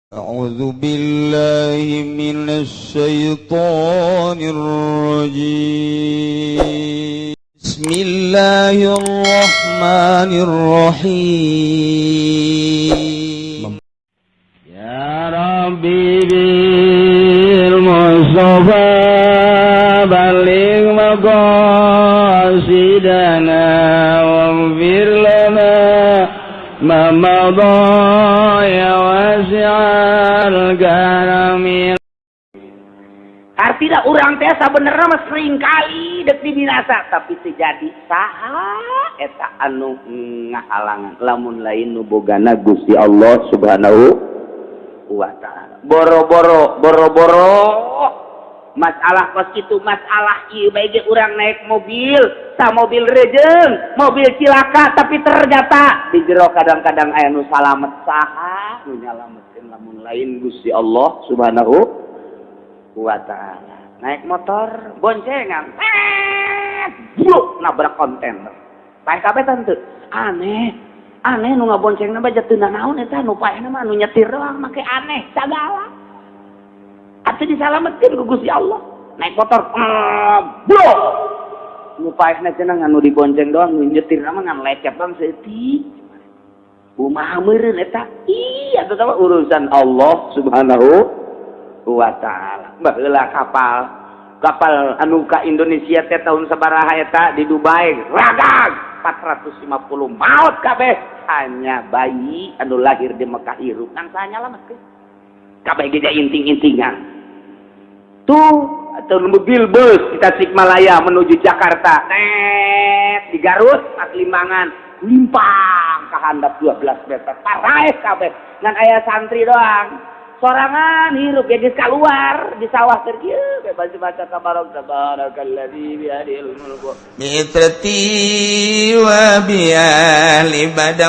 أعوذ بالله من الشيطان الرجيم. بسم الله الرحمن الرحيم. يا ربي بالمصطفى بلغ مقاصدنا واغفر لنا ما مضى يا واسع الكرم. Artinya urang teh sabenerna mah sering kali dek dibinasa, tapi terjadi. Saha eta anu ngahalangan lamun lain nu bogana Gusti Allah Subhanahu wa Ta'ala? Boro-boro, boro-boro masalah kos itu, masalah ieu bae ge, urang naik mobil, sa mobil rejeng, mobil cilaka, tapi ternyata di jero kadang-kadang aya nu salamet. Saha nu nyalametkeun lamun lain Gusti Allah Subhanahu wa Ta'ala? Naik motor boncengan, tet, bluk, nabrak kontainer, paeh kabeh. Tante, aneh aneh, nu ngaboncengna bae teu naon eta, nu paehna mah nu nyetir doang, make aneh sagala. Atuh disalametkeun ku Gusti Allah. Naik motor, bluk, nu paehna cenah nu dibonceng doang, nu nyetir mah ngan lecet doang saeutik. Kumaha meureun eta? Iya, tetap urusan Allah Subhanahu wa Ta'ala. Baheula kapal kapal anu ka Indonesia teh tahun sabaraha eta di Dubai ragag, 450 maut kabeh, hanya bayi anu lahir di Mekah hirup. Nang saha nyalametkeun? Kabeh ge inting-intingan tuh. Atau mobil bus di Tasikmalaya menuju Jakarta, tet, di Garut pas limbangan limpang ke handap 12 meter, paraeh kabeh, ngan aya santri doang sorangan hirup. Ya geus keluar di sawah keur kieu bebas baca tabarok tabarakalladzi biyadihil mulku. بعترتي وبأهل بعد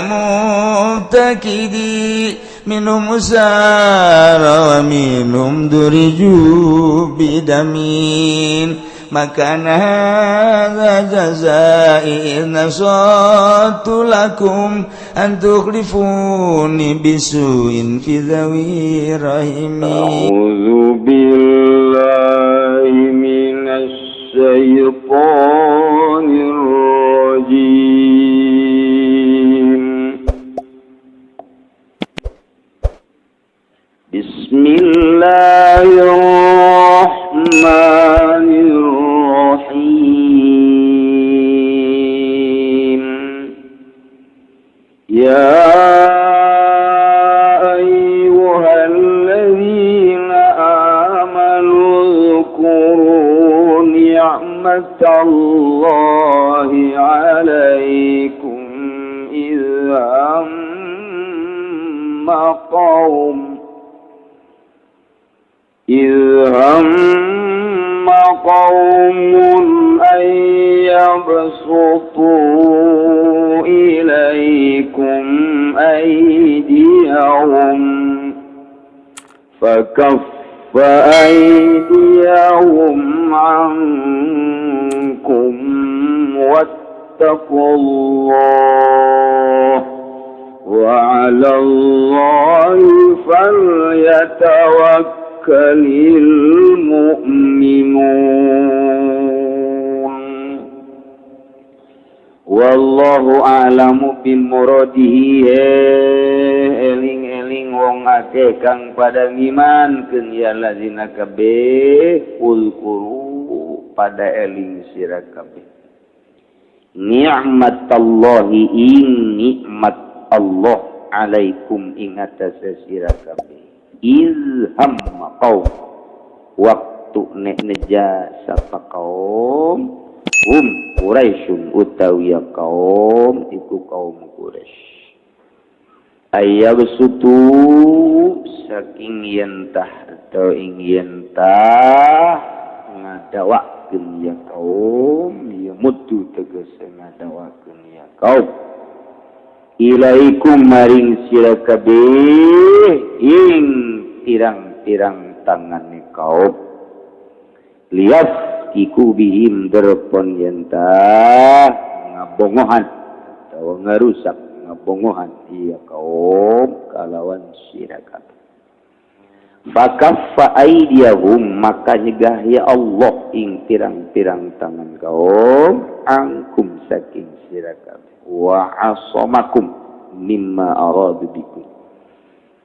مبتكدي منهم سار ومنهم درجوا بدمين ما كان هذا جزائي إذ نصحت لكم أن تخلفوني بسوء في ذوي رحمي. أعوذ بالله من الشيطان الرجيم. بسم الله الرحمن الرحيم. يا أيها الذين آمنوا اذكروا نعمة الله عليكم إذ هم قوم أن يبسطوا إليكم أيديهم فكف أيديهم عنكم واتقوا الله وعلى الله فليتوكل المؤمنون. والله أعلم بمراده. Eling-eling wong akeh kang pada ngiman keun, ya lazina kabeh, اذكروا pada eling sira kabeh, ni'matallahi ing nikmat Allah, عليكم ing atase sira kabeh, إذ هم قوم waktu nek neja sapa kaum, هم قريش utawi kaum iku kaum Quraisy, أن يبسطوا saking yentah atau ing yentah ngadawakeun ya kaum, يمدوا tegese ngadawakeun ya kaum, إليكم maring sira kabeh ing pirang-pirang tangane kaum, ليفتكوا بهم derpon yentah ngabongohan atau ngarusak, ngabongohan iya kaum kalawan sira kabeh. Fakaffa aydiyahum, maka nyegah ya Allah ing pirang-pirang tangan kaum ankum saking sira kabeh, wa asamakum mimma aradu bikum,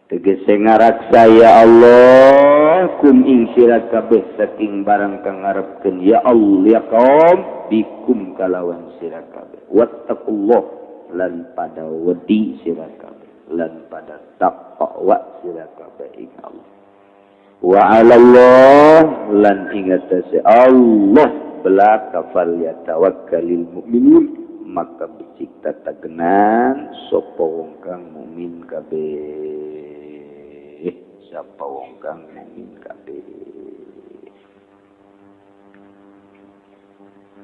tegese ngaraksa ya Allah kum ing sira kabeh saking barang kang ngarepkeun ya Allah ya kaum bikum kalawan sira kabeh. Wattaqullah, lan pada wedi sira kabeh, lan pada taqwa sira kabeh ing Allah. Wa 'ala Allah, lan ingat Allah belaka fal yatawakkalil mu'minun, maka becik tatagenan sapa wong kang mukmin kabeh, sapa wong kang mukmin kabeh.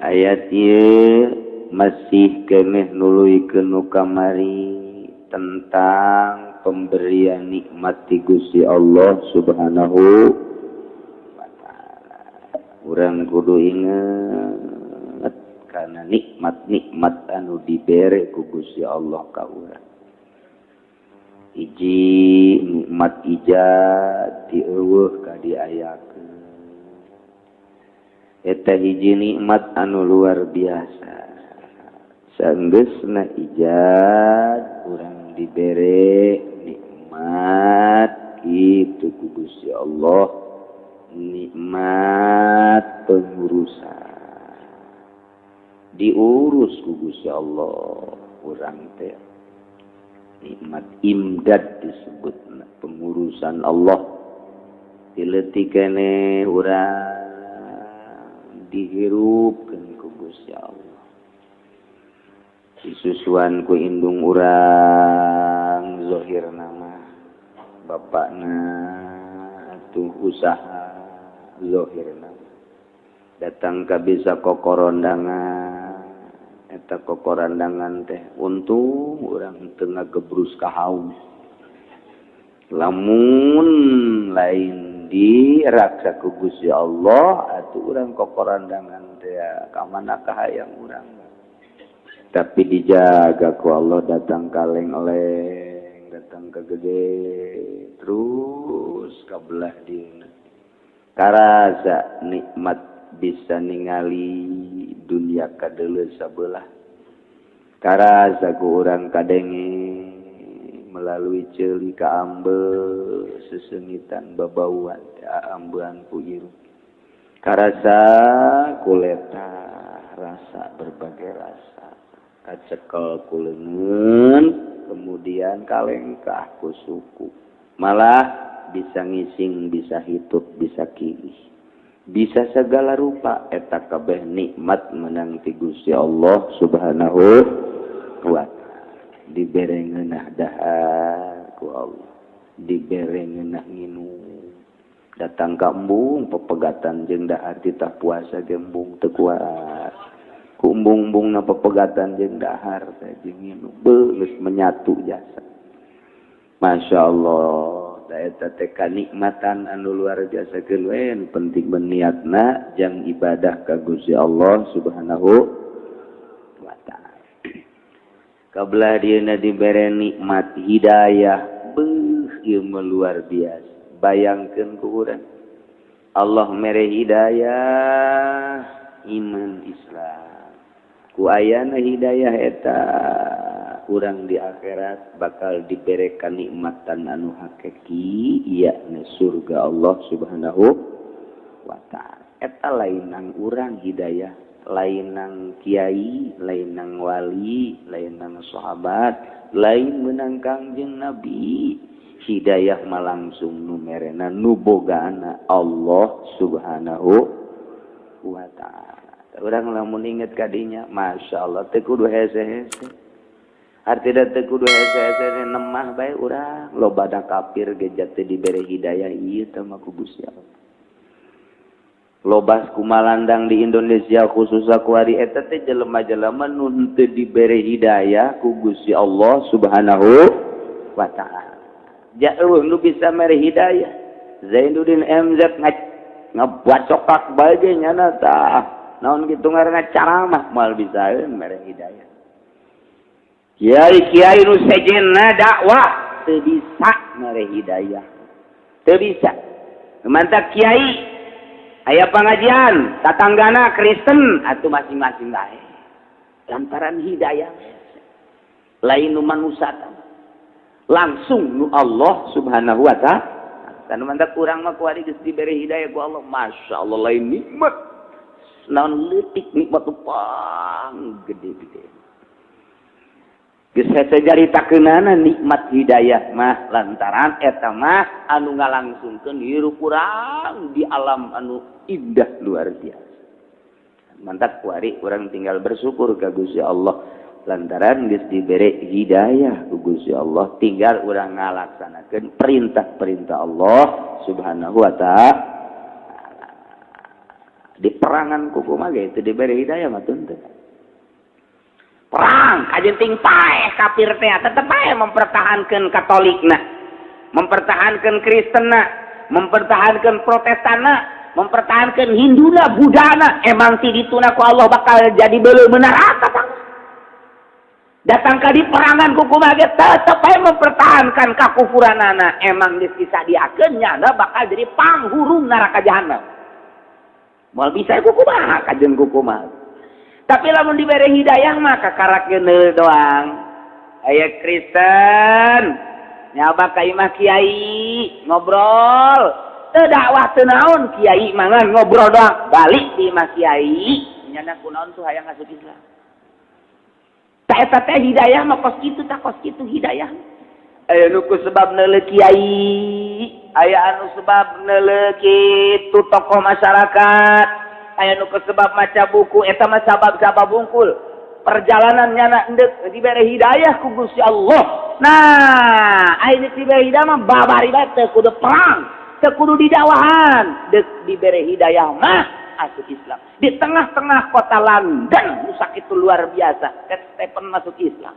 Ayat ieu masih keneh nuluykeun nu kamari tentang pemberian nikmat ti Gusti Allah Subhanahu wa ta'ala. Urang kudu inget karena nikmat-nikmat anu dibere ku Gusti Allah ka urang. Hiji nikmat ijad dieuweuh ka diayakeun. Eta hiji nikmat anu luar biasa. Sanggeusna ijad urang dibere nikmat itu ku Gusti Allah, nikmat pengurusan diurus ku Gusti Allah urang teh. Nikmat imdad disebut pengurusan Allah. Diletik keneh urang dihirupkeun ku Gusti Allah, disusuan ku indung urang zohir nama bapakna tuh usaha zohir nama datang ka bisa kokorondangan, eta kokorondangan teh untung urang teu ngagebrus ka haus. Lamun lain diraksa ku Gusti Allah atuh urang kokorondangan teh ka mana kahayang urang. Tapi dijaga ku Allah, datang kaleng-leng, datang ke gede, terus kabelah dina. Karasa nikmat bisa ningali dunia kadeuleu sabelah. Karasa ku urang kadenge melalui ceuli ka ambe sesengitan babauan ambean ku irung. Karasa kuleta rasa berbagai rasa. Kacekel ku leungeun, kemudian kalengkah ku suku. Malah bisa ngising, bisa hitut, bisa kilih, bisa segala rupa. Eta kabeh nikmat menang ti Gusti Allah Subhanahu wa ta'ala. Dibere ngeunah dahar ku Allah, dibere ngeunah nginum. Datang ka embung pepegatan jeung dahar titah puasa ge embung teu kuat. Ku embung-embungna pepegatan jeung dahar teh jeung nginum geus menyatu jasa. Masya Allah, eta teh kanikmatan anu luar biasa keun. Penting beniatna jang ibadah ka Gusti Allah Subhanahu wa ta'ala. Kabelah dieuna dibere nikmat hidayah, beuh ieu mah luar biasa. Bayangkeun ku urang Allah mere hidayah iman Islam. Ku ayana hidayah eta urang di akhirat bakal dibere kanikmatan anu hakiki, yakni surga Allah Subhanahu wa ta'ala. Eta lain nang urang hidayah, lain nang kiai, lain nang wali, lain nang sahabat, lain menang Kangjeng Nabi. Hidayah mah langsung nu merena nu bogana Allah Subhanahu wa ta'ala. Urang lamun inget kadinya, Masya Allah, teu kudu hese-hese. Artina teu kudu hese-hese nemah bae urang. Loba da kafir ge teu dibere hidayah ieu teh mah ku Gusti Allah. Lobas kumalandang di Indonesia khususnya kuari eta teh jelema-jelema nu teu dibere hidayah ku Gusti Allah Subhanahu wa ta'ala. Jauh nu bisa mere hidayah. Zainuddin MZ ngebacokak bae ge nyana tah. Naon kitu ngaranna ceramah moal bisaeun mere hidayah. Kiai-kiai nu sejenna dakwah teu bisa mere hidayah. Teu bisa. Mantap kiai aya pengajian, tatanggana Kristen atau masing-masing bae. Lantaran hidayah lain nu manusia, langsung nu Allah Subhanahu wa Ta'ala. Dan mantap kurang mah kuari geus dibere hidayah ku Allah, Masya Allah, lain nikmat naon leutik, nikmat pang gede-gede. Geus hese caritakeunana nikmat hidayah mah, lantaran eta mah anu ngalangsungkeun hirup urang di alam anu indah luar biasa. Mantap kuari urang tinggal bersyukur ka Gusti Allah lantaran geus dibere hidayah ku Gusti Allah, tinggal urang ngalaksanakeun perintah-perintah Allah Subhanahu wa Ta'ala. Di perangan kumaha ge itu dibere hidayah mah tuntut perang kajenting paeh kafir teh, tetep bae mempertahankan Katolikna, mempertahankan Kristenna, mempertahankan Protestanna, mempertahankan Hinduna, Budana. Emang ti dituna ku Allah bakal jadi beuleum neraka. Tang datang ka di perangan kumaha ge tetep bae mempertahankan kakufuranana. Emang geus disadiakeun nyana bakal jadi panghurung neraka jahanam, moal bisa kumaha kajen kumaha. Tapi lamun diberi hidayah mah kakarak doang, aya Kristen nyaba ka imah kiai, ngobrol, teu dakwah teu naon, kiai mangan ngobrol doang, balik di imah kiai nyana kunaon tuh hayang asup Islam. Tak eta teh hidayah mah kos kitu, tak kos kitu hidayah. Aya nu ku sebab neuleuh kiai, aya anu sebab neuleuh kitu tokoh masyarakat, aya nu sebab maca buku. Eta mah sabab-sabab bungkul perjalanan nyana endek dibere hidayah ku Gusti Allah. Nah, aya dibere hidayah mah babari bae, teu kudu perang, teu kudu didakwahan, dek dibere hidayah mah asup Islam. Di tengah-tengah kota London nu sakitu luar biasa, Cat Stephen masuk Islam.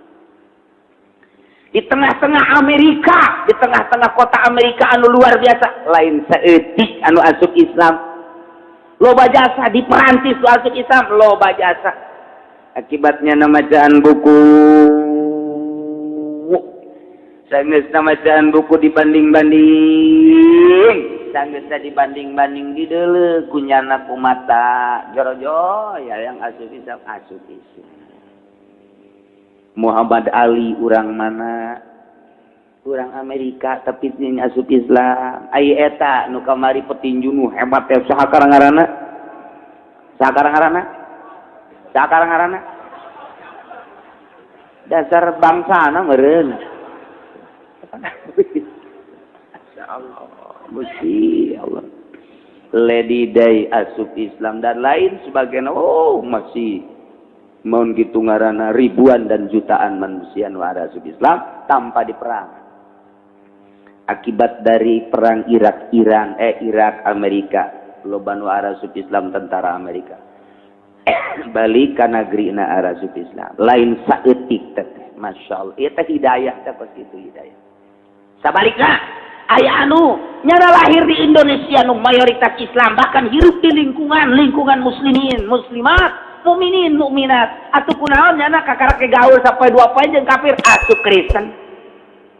Di tengah-tengah Amerika, di tengah-tengah kota Amerika anu luar biasa, lain saeutik anu asup Islam. Loba jasa. Di Perancis nu asup Islam loba jasa, akibatnya namacaan buku. Sanggeus namacaan buku dibanding-banding, sanggeus dibanding-banding, dideuleu ku nyana ku mata jorojo ya, yang asup Islam, asup Islam. Muhammad Ali urang mana? Urang Amerika, tapi ini asup Islam. Ai eta nu kamari petinju nu hebat teh saha ngaranna? Saha ngaranna? Saha ngaranna? Dasar bangsana meureun. Allah, Gusti Allah, Lady Di asup Islam dan lain sebagainya. Oh, masih mau gitu ngaranna, ribuan dan jutaan manusia nu asup Islam tanpa diperang akibat dari perang Irak Iran, eh, Irak Amerika. Loba nu asup Islam. Tentara Amerika balik ka negerina asup Islam, lain saeutik teh. Masya Allah, ieu teh hidayah teh kos kitu hidayah. Sabalikna aya anu nyana lahir di Indonesia nu mayoritas Islam, bahkan hirup di lingkungan lingkungan muslimin muslimat, mukminin mukminat, atuh kunaon nyana kakarak gaul sampai 2 poe jeung kafir, asup Kristen,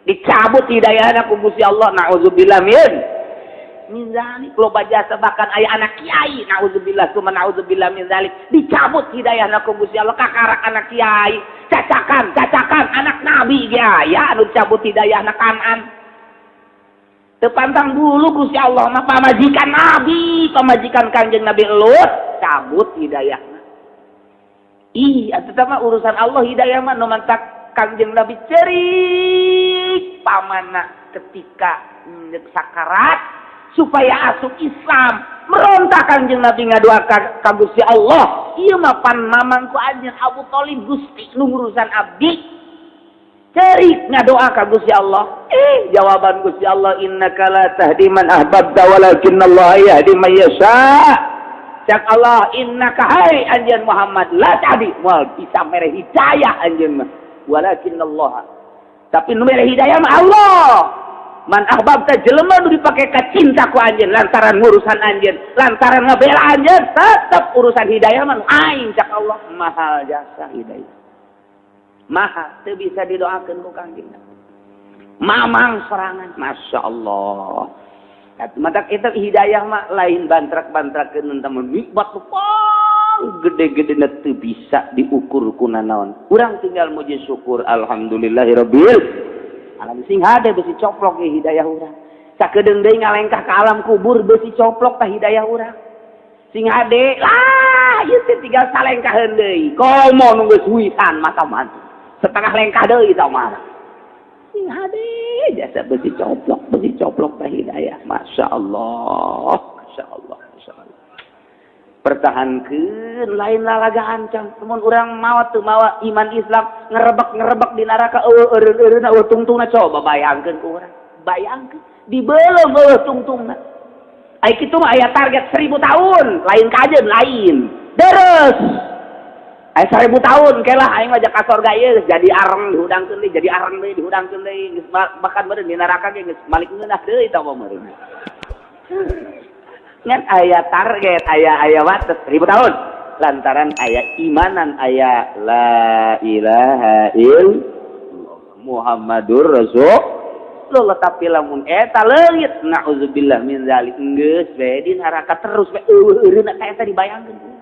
dicabut hidayahna ku Gusti Allah. Naudzubillah min zalik. Loba jasa, bahkan aya anak kiai, naudzubillah summa naudzubillah min zalik, dicabut hidayahna ku Gusti Allah. Kakarak anak kiai cacakan cacakan, anak nabi ge aya anu cabut hidayahna. Kanan teu pantang bulu Gusti Allah mah. Pamajikan nabi, pamajikan Kanjeng Nabi Lut cabut hidayahna. Ih, atuh mah urusan Allah hidayah mah. Nu mantak Kanjeng Nabi cerik pamana ketika sakarat supaya asup Islam, meronta Kanjeng Nabi ngadua ka Gusti Allah. Ieu mah pan mamang ku anjeun Abu Thalib, Gusti, nu ngurusan abdi. Cerik ngadoa ka Gusti Allah. Eh, jawaban Gusti Allah, "Innaka la tahdi man ahbabta walakin Allah yahdi man yasha." Cak Allah, "Innaka, hai anjeun Muhammad, la tahdi, moal bisa mere hidayah anjeun mah, walakin Allah, tapi nu mere hidayah mah Allah, man ahbabta, jelema nu dipake ka cinta ku anjeun." Lantaran ngurusan anjeun, lantaran ngabela anjeun, tetep urusan hidayah mah aing, cak Allah. Mahal jasa hidayah, mahal, teu bisa didoakeun ku Kangjeng. Mamang sorangan, Masya Allah. Matak eta hidayah mah lain bantrak-bantrakeun temen nikmat pang gede-gede teu bisa diukur ku nanaon. Urang tinggal muji syukur alhamdulillahirabbil alamin. Sing hade besi coplok ge hidayah urang. Sakedeung deui ngalengkah ka alam kubur besi coplok tah hidayah urang. Sing hade lah ieu teh tinggal salengkaheun deui. Komo nu geus huisan mata mati. Setengah lengkah deui tah mah. Sing hade jasa besi coplok tah hidayah. Masya Allah, Masya Allah, Masya Allah. Pertahankeun lain lalagaan cang. Mun urang mawa teu mawa iman Islam ngerebek-ngerebek di neraka eueuh eureun-eureunna eueuh tungtungna coba bayangkeun ku urang. Bayangkeun dibeuleum eueuh tungtungna. Ai kitu mah aya target 1000 tahun, lain kajeun lain. Deres. Aya 1000 tahun kelah aing mah ka sorga ieu jadi areng dihudangkeun deui, jadi areng deui dihudangkeun deui, geus bahkan meureun di neraka ge geus malik ngeunah deui tah mah meureun. Ngan aya target, aya wates 1000 tahun. Lantaran aya imanan aya la ilaha illallah Muhammadur Rasulullah. Tapi lamun eta leungit naudzubillah min zalik geus we di neraka terus we eueuh eureunna ka eta dibayangkeun.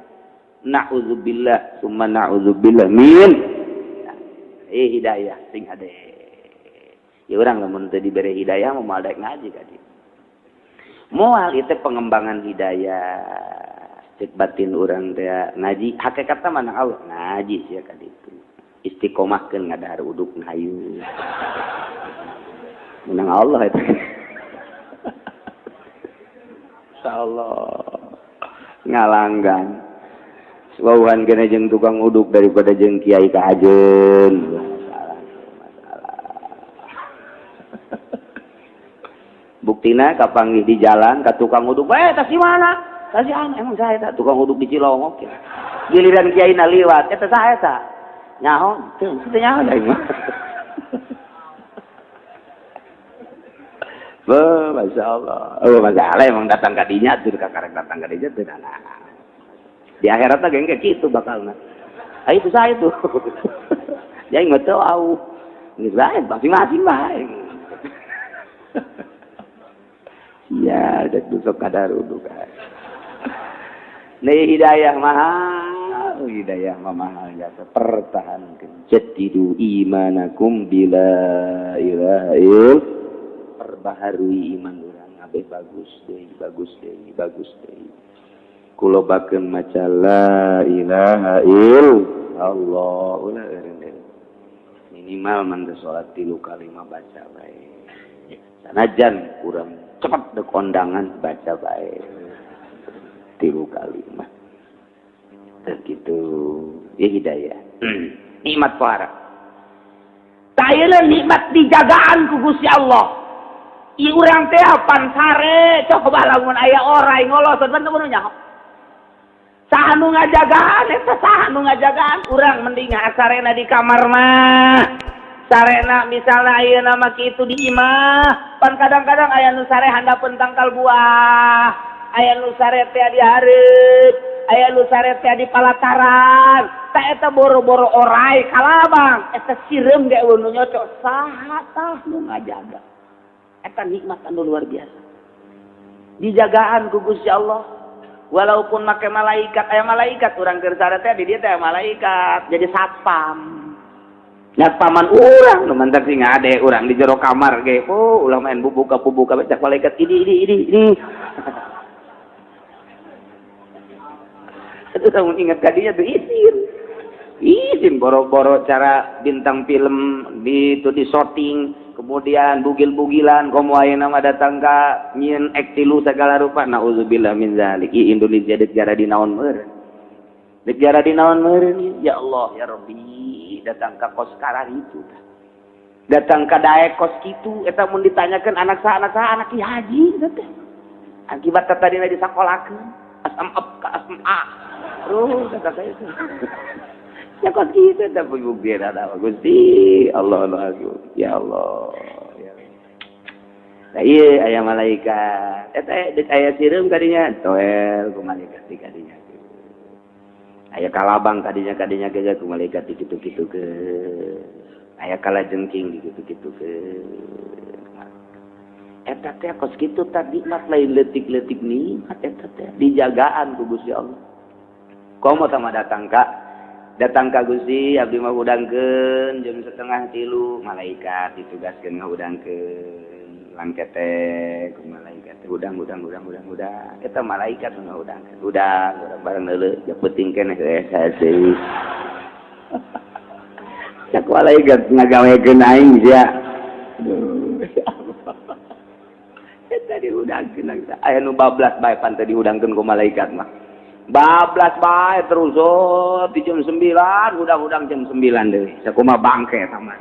Na'udzubillah summa na'udzubillah min hidayah sing hade. Ya urang lamun teu dibere hidayah mah moal daek ngaji ka dieu. Moal ieu teh pengembangan hidayah. Cek batin urang teh ngaji hakikatna mana Allah ngaji sia ka ditu. Istiqomahkeun ngadahar uduk hayu. Menang Allah eta. Insyaallah ngalanggan. Wauhan kena jeung tukang uduk daripada jeung kiai ka ajeun. Masalah, masalah. Buktina kapanggih di jalan ka tukang uduk, "Eh, tas di mana?" "Tas di mana?" "Emang saya eta tukang uduk di Cilongok." Ya. Giliran kiai na liwat, eta saha eta? Nyaho, teu, teu nyaho da mah. Beuh, masyaallah. Oh, masalah emang datang ka dinya teu kakarek datang ka dinya teu nah. Di akhiratnya geng kayak gitu bakalna. Ah itu saya tuh. Ya nggak tahu au. Geus bae masing-masing bae. Ya, dek besok kadar uduk. Nih hidayah mahal, hidayah mah mahal jasa pertahankeun. Jaddidu imanakum bila ilaha ill. Perbaharui iman urang abeh bagus deui, bagus deui, bagus deui. Kulo bakeun maca la ilaha illallah ulah eureun minimal man teh salat 3 kali mah baca bae. Sanajan kurang cepet dek kondangan baca bae 3 kali mah. Teu kitu ya hidayah. Nikmat pohara. Tayeuna nikmat dijagaan ku Gusti Allah. Ieu urang teh pan sare coba lamun aya orai ngolotot ban teu nyaho. Saha nu ngajagaan eta saha nu ngajagaan urang mending sarena di kamar mah. Sarena misalna ayeuna mah kitu di imah, pan kadang-kadang aya nu sare handapeun tangkal buah, aya nu sare teh di hareup, aya nu sare teh di palataran. Tah eta boro-boro orai kalabang, eta sireum ge eueuh nu nyocok saha tah nu ngajaga. Eta nikmat anu luar biasa. Dijagaan ku Gusti Allah. Walaupun make malaikat, aya malaikat urang keur sare teh di dieu teh malaikat, jadi satpam. Satpaman urang nu mantak sing ade urang di jero kamar ge, oh ulah main bubuka-bubuka cak malaikat ini. Aduh lamun ingat ka dinya tuh izin. Izin boro-boro cara bintang film di itu di shooting, kemudian bugil-bugilan komo ayeuna mah datang ka nyieun ektilu segala rupa naudzubillah min zalik. I Indonesia deuk jara di naon meureun. Deuk jara di naon meureun ya Allah ya Rabbi datang ka kos kararitu. Datang ka daek kos kitu eta mun ditanyakeun anak saha anak ki haji teh. Akibat tadina disakolakeun asam up ka asam a. Terus kata saya itu. Ya kos kitu tapi bukti ada Gusti Allah Allah ya Allah. Nah iya aya malaikat eta deuk aya sireum kadinya toel ku malaikat di kadinya. Aya kalabang kadinya ge ku malaikat di kitu-kitu ke. Aya kalajengking di kitu-kitu ke. Eta teh kos kitu tah nikmat lain leutik-leutik nikmat eta teh dijagaan ku Gusti Allah. Komo sama datang ka Gusti abdi mah hudangkeun jam 2:30 malaikat ditugaskeun ngahudangkeun langkete ku malaikat hudang hudang hudang hudang hudang eta malaikat nu ngahudangkeun hudang urang bareng leuleuh ja peuting keneh hese. Cak malaikat ngagawekeun aing sia. Aduh. Eta dihudangkeun aya nu bablas bae pan teh dihudangkeun ku malaikat mah. Bablas bae terus oh, di jam 9 hudang-hudang jam 9 deui. Sakumaha bangke eta mah.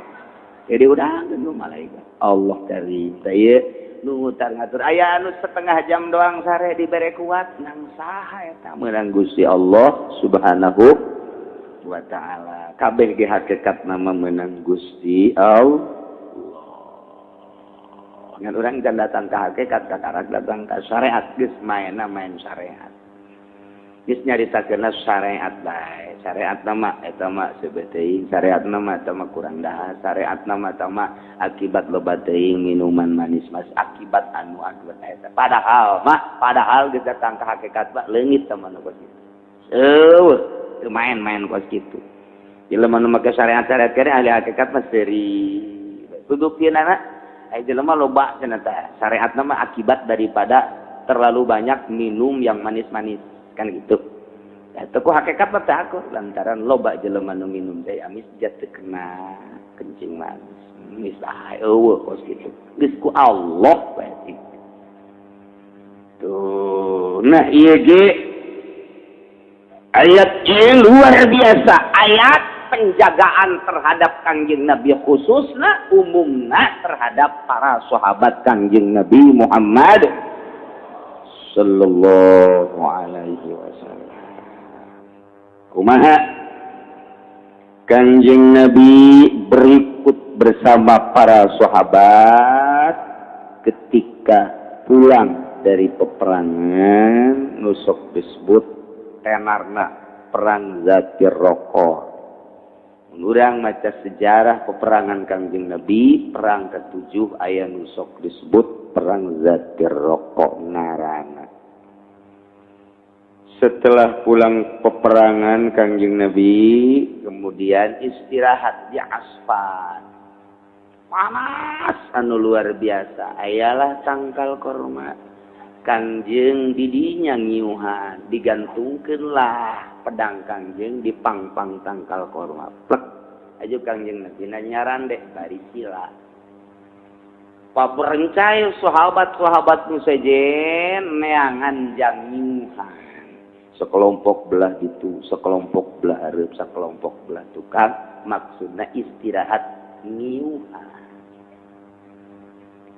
Jadi hudangkeun ku malaikat. Allah karim. Teh nu ngutar ngatur aya anu setengah jam doang sare dibere kuat nang saha eta meunang Gusti Allah Subhanahu wa ta'ala. Kabeh ge hakikat nama meunang Gusti Allah. Ngan urang can datang ka hakikat kakarak datang ka syariat geus maenna main syariat. Geus nyaritakeunna syariat bae. Syariat nama eta mah seubeuh teuing, syariat nama eta mah kurang dahar, syariat nama eta mah akibat loba teuing minuman manis mas akibat anu akibat eta. Padahal mah padahal geus datang ka hakikat mah leungit teh mah nu kos kitu. Eueuh, teu main-main kos kitu. Jelema nu make syariat-syariat kene ahli hakikat mah seuri. Kudu pieunana ai jelema loba cenah teh. Syariat nama akibat daripada terlalu banyak minum yang manis-manis kan gitu. Ya teu ku hakikat mah teh aku lantaran loba jelema nu minum teh amis jatuh kena kencing manis. Geus bae eueuh kos kitu. Geus ku Allah bae. Tuh, nah ieu ge ayat ieu luar biasa, ayat penjagaan terhadap Kangjeng Nabi khususna umumna terhadap para sahabat Kangjeng Nabi Muhammad sallallahu alaihi wasallam. Kumaha Kangjeng Nabi berikut bersama para sahabat ketika pulang dari peperangan nusuk disebut tenarna perang Zatir Roko. Urang maca sejarah peperangan Kangjeng Nabi perang ketujuh aya nusok disebut perang Zatir Roko ngaranna. Setelah pulang peperangan Kangjeng Nabi kemudian istirahat di Asfan. Panas anu luar biasa, ayalah tangkal korma. Kangjeng didinya ngiuhan, digantungkeunlah pedang Kangjeng di pangpang tangkal korma. Plek aju Kangjeng Nabi nyarande bari sila. Paberencai sahabat-sahabat nu sejen neangan jang ngiuhan. Sekelompok belah ditu, sekelompok belah hareup, sekelompok belah tukang, maksudna istirahat ngiuhan.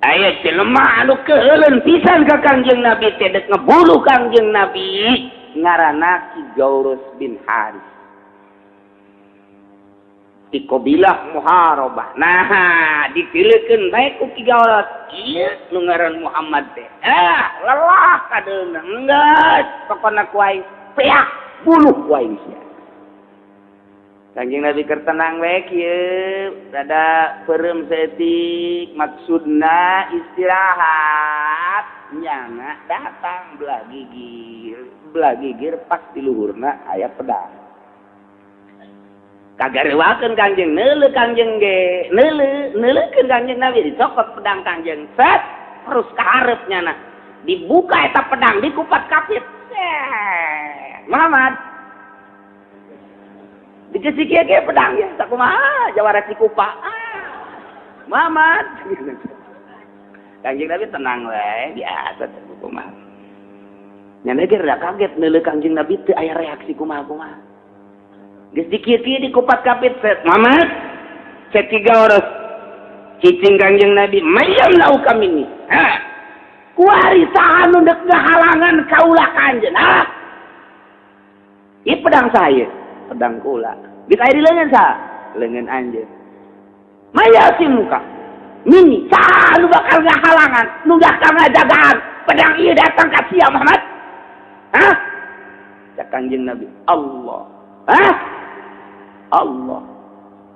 Aya jelema anu keuheuleun pisan ka Kangjeng Nabi teh dek ngebuluh Kangjeng Nabi ngaranna Ki Gaurus bin Haris. Ti qabilah Muharabah. Nah, ditilekeun bae ku Ki Gaurus. Ieu nu ngaran Muhammad teh. Ah, lelah kadeuna. Enggeus, pokona ku aing peak buluh ku aing sia. Kangjeng Nabi keur tenang we kieu, rada peureum saeutik, maksudna istirahat. Nyana datang belah gigir pas di luhurna aya pedang. Kagarewakeun Kangjeng, neuleuh Kangjeng ge, neuleuh, neuleukeun Kangjeng Nabi dicokot pedang Kangjeng, set terus ka hareup nyana. Dibuka eta pedang, dikupat kapit. Muhammad dikasih kieu ge pedang ya, sakumaha jawara Cikupa. Muhammad. Kangjeng Nabi tenang we, biasa teh kumaha. Nyana ge rada kaget neuleuh Kangjeng Nabi teu aya reaksi kumaha-kumaha. Geus dikieu-kieu dikupat kapit set. Muhammad, set tiga orang. Cicing Kangjeng Nabi, mayam lau kami ini. Ha? Kuari saha nu deuk ngahalangan kaula ka anjeun? Ha? Ieu pedang saya, pedang kula. Geus aya di leungeun saha? Leungeun anjeun. Maya muka. Mini saha nu bakal ngahalangan, nu bakal ngajagaan pedang ieu datang ka sia Muhammad? Hah? Cak Kangjeng Nabi, Allah. Hah? Allah.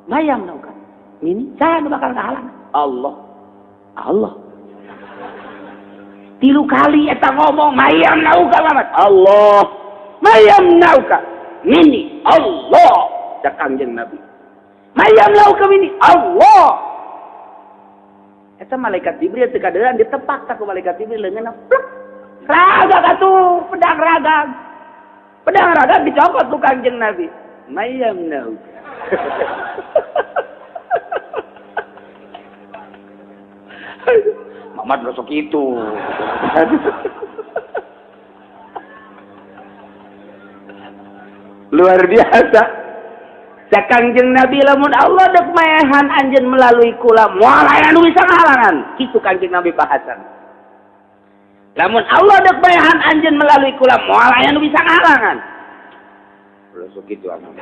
Mayam nauka. Mini saha nu bakal ngahalangan? Allah. Allah. Tilu kali eta ngomong mayam nauka Muhammad. Allah. Mayam nauka. Mini Allah. Cak Kangjeng Nabi. Mayam nauka mini Allah. Eta malaikat Jibril teu kaderan ditepak tak ku malaikat Jibril leungeunna pluk. Ragag atuh, pedang ragag. Pedang ragag dicokot ku Kangjeng Nabi. Mayam nauka. Muhammad besok itu. Luar biasa. Cak Kangjeng Nabi lamun Allah dek maehan anjeun melalui kula moal aya nu bisa ngahalangan. Kitu Kangjeng Nabi bahasan. Lamun Allah dek maehan anjeun melalui kula moal aya nu bisa ngahalangan. Besok itu anu.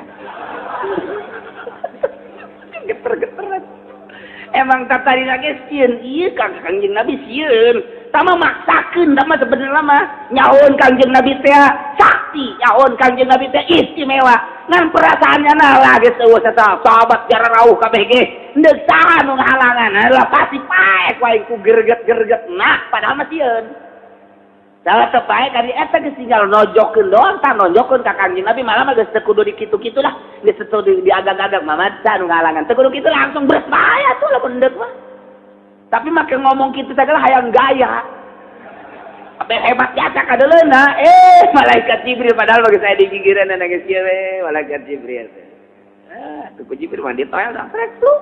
Geter-geteran. Emang tadi lagi sieun ieu Kang Kangjeng Nabi sieun. Tama maksakeun tama sebenarnya mah nyahoan Kangjeng Nabi teh sakti, nyahoan Kangjeng Nabi teh istimewa. Ngan perasaannya nah lagi eueuh sahabat jara rauh kabeh ge. Deuk saha nu ngahalangan? Lah pasti paek wae ku gerget-gerget. Nah, padahal mah sieun. Salah teu paek kali eta geus tinggal nojokeun doang tah nonjokeun ka Kangjeng Nabi malah mah geus teu kudu dikitu-kitu lah. Geus teu diagag-agag mamad saha nu ngahalangan. Teu kudu kitu langsung beres bae atuh lamun deuk mah. Tapi make ngomong kitu sagala hayang gaya. Ape hebat jasa kadeuleuna malaikat Jibril padahal bagi saya digigireun geus kieu we malaikat Jibril. Ah, tuh ku Jibril mah ditoel dah trek tuh.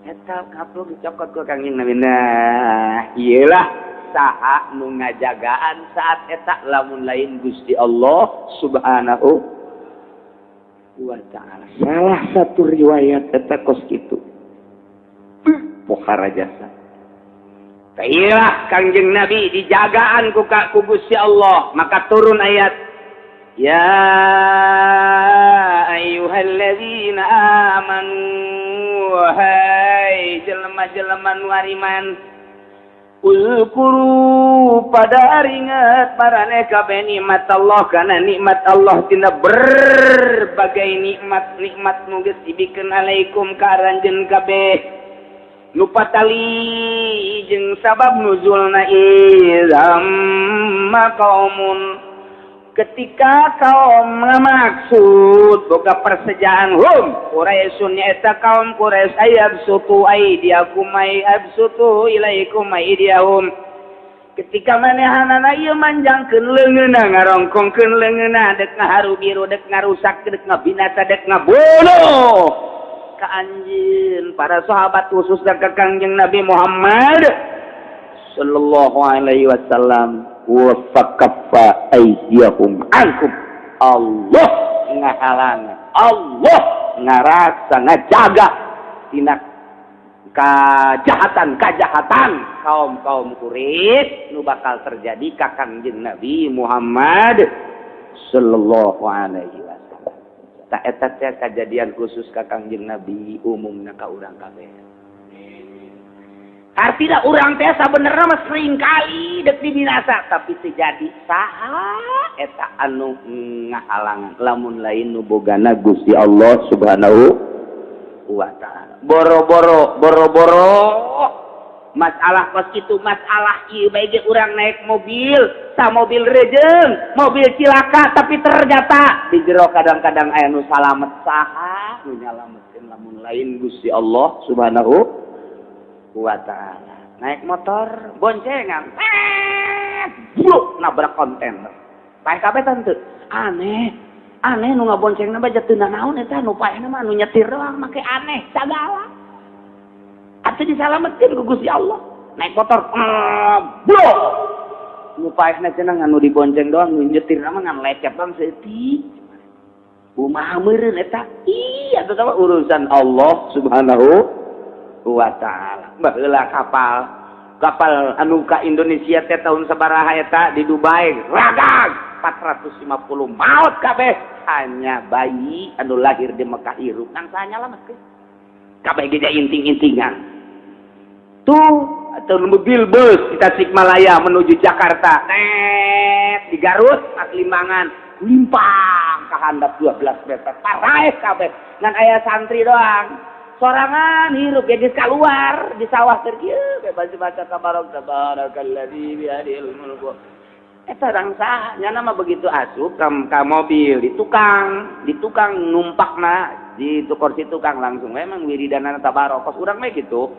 Eta kaplok dicokot ku Kangjeng Nabi. Nah, ieu lah saha nu ngajagaan saat eta lamun lain Gusti Allah Subhanahu wa ta'ala. Salah satu riwayat eta kos kitu. Pohara jasa. Tailah Kangjeng Nabi dijagaan ku Gusti Allah, maka turun ayat ya ayyuhalladzina amanu wahai jelema-jelema nu ariman uzkuru pada ingat maraneh kabeh nikmat Allah kana nikmat Allah tina berbagai nikmat-nikmat nu geus dibikeun alaikum ka aranjeun kabeh nu patali jeung sabab nuzulna izam qaumun ketika kaum ngamaksud boga persejaan hum Quraisyun nyaeta kaum Quraisy ayab sutu aidiakum ayab sutu ilaikum aidiahum ketika manehanana ieu manjangkeun leungeunna ngarongkongkeun leungeunna dek ngaharu biru dek ngarusak dek ngabinasa dek ngabunuh ka anjeun para sahabat khususna ka Kangjeng Nabi Muhammad sallallahu alaihi wasallam wa fakaffa aydiyahum ankum. Allah ngahalangan, Allah ngarasa ngajaga tina kajahatan-kajahatan kaum-kaum Quraisy nu bakal terjadi ka Kangjeng Nabi Muhammad sallallahu alaihi wasallam. Tak eta teh kajadian khusus ka Kangjeng Nabi umumna ka urang kabeh. Artinya urang teh sabenerna mah sering kali dek dibinasa tapi teu jadi saha eta anu ngahalangan lamun lain nu bogana Gusti Allah Subhanahu wa ta'ala. Boro-boro boro-boro masalah kos kitu masalah ieu bae ge urang naik mobil sa mobil rejeng mobil cilaka tapi ternyata di jero kadang-kadang aya nu salamet saha nu nyalametkeun lamun lain Gusti Allah Subhanahu wa ta'ala. Naik motor boncengan bluk nabrak kontainer paeh kabeh tante aneh aneh nu ngaboncengna bae teu nanaon eta nu paehna mah nu nyetir doang make aneh sagala atuh disalametkeun ku Gusti Allah. Naik motor blok nu paehna cenah nu dibonceng doang nu nyetirna mah ngan lecet doang saeutik kumaha meureun eta iya atuh mah urusan Allah Subhanahu wa ta'ala. Baheula kapal anu ka Indonesia teh tahun sabaraha eta di Dubai ragag 450 maut kabeh hanya bayi anu lahir di Mekah hirup nang saha nyalametkeun kabeh ge inting-intingan tuh atau mobil bus di Tasikmalaya menuju Jakarta tet di Garut pas Limbangan limpang ka handap 12 meter paraeh kabeh ngan aya santri doang. Sorangan hirup ya geus kaluar di sawah keur kieu bebas baca tabarok tabarakalladzi biyadihil mulku. Eta rang saha nyana mah begitu asup ka mobil di tukang numpakna di kursi tukang langsung memang wiridanana tabarok kos urang mah gitu.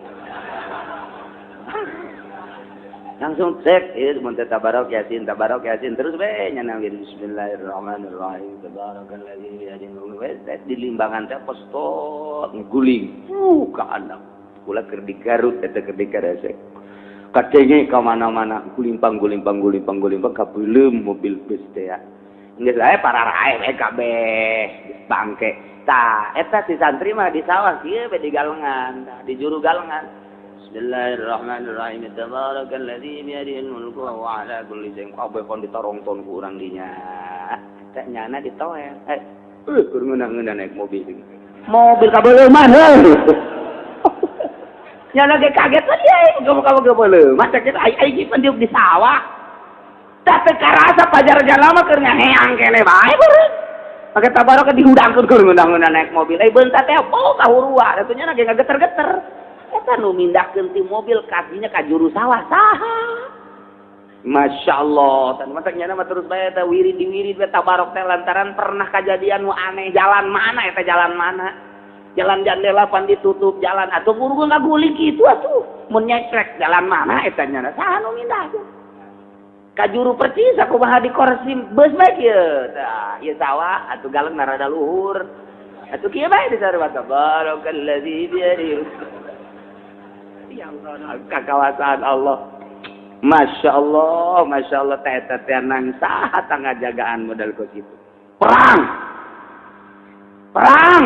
Langsung cek ieu mun teh tabarok yasin terus we nyana wirid bismillahirrahmanirrahim tabarakalladzi biyadihil mulku di limbangan teh postot nguling ka anak kula keur di Garut eta keur di Karesek kadenge ka mana-mana gulimpang gulimpang gulimpang gulimpang kabeuleum mobil bus teh ya geus aya pararae we kabeh bangke tah eta si santri mah di sawah kieu we di galengan tah di juru galengan. Bismillahirrahmanirrahim. Tabarakalladzi biyadihil mulku wa huwa ala kulli syai'in qadir. Kon ditorongton ku urang dinya. Teh nyana ditoel. Keur ngeunah-ngeunah naik mobil. Mobil kabeuleumah heuh. Nyana ge kaget teh ieu kamu kabeuleumah cek ai ai pan diuk di sawah. Tah teu karasa pajar jalan mah keur ngaheang keneh bae beureun. Pake tabarok dihudangkeun keur ngeunah-ngeunah naik mobil. Ai beunta teh oh kahurua atuh nyana ge ngageter-geter. Eta nu mindahkeun ti mobil kakinya ka juru sawah saha. Masya Allah, tan matak nyana mah terus bae eta wirid diwirid we tabarok teh lantaran pernah kajadian nu aneh jalan mana eta jalan mana. Jalan jandela pan ditutup jalan atuh buru ngaguling kitu atuh mun nyekrek jalan mana eta nyana saha nu mindahkeun. Ka juru percis kumaha di kursi beus bae kieu. Tah ieu sawah atuh galeng rada luhur. Atuh kieu bae disarua tabarakalladzi biyadihi. Ya Allah, kekawasan Allah. Masya Allah teh teh nang saha tangajagaan modal kos itu. Perang. Perang,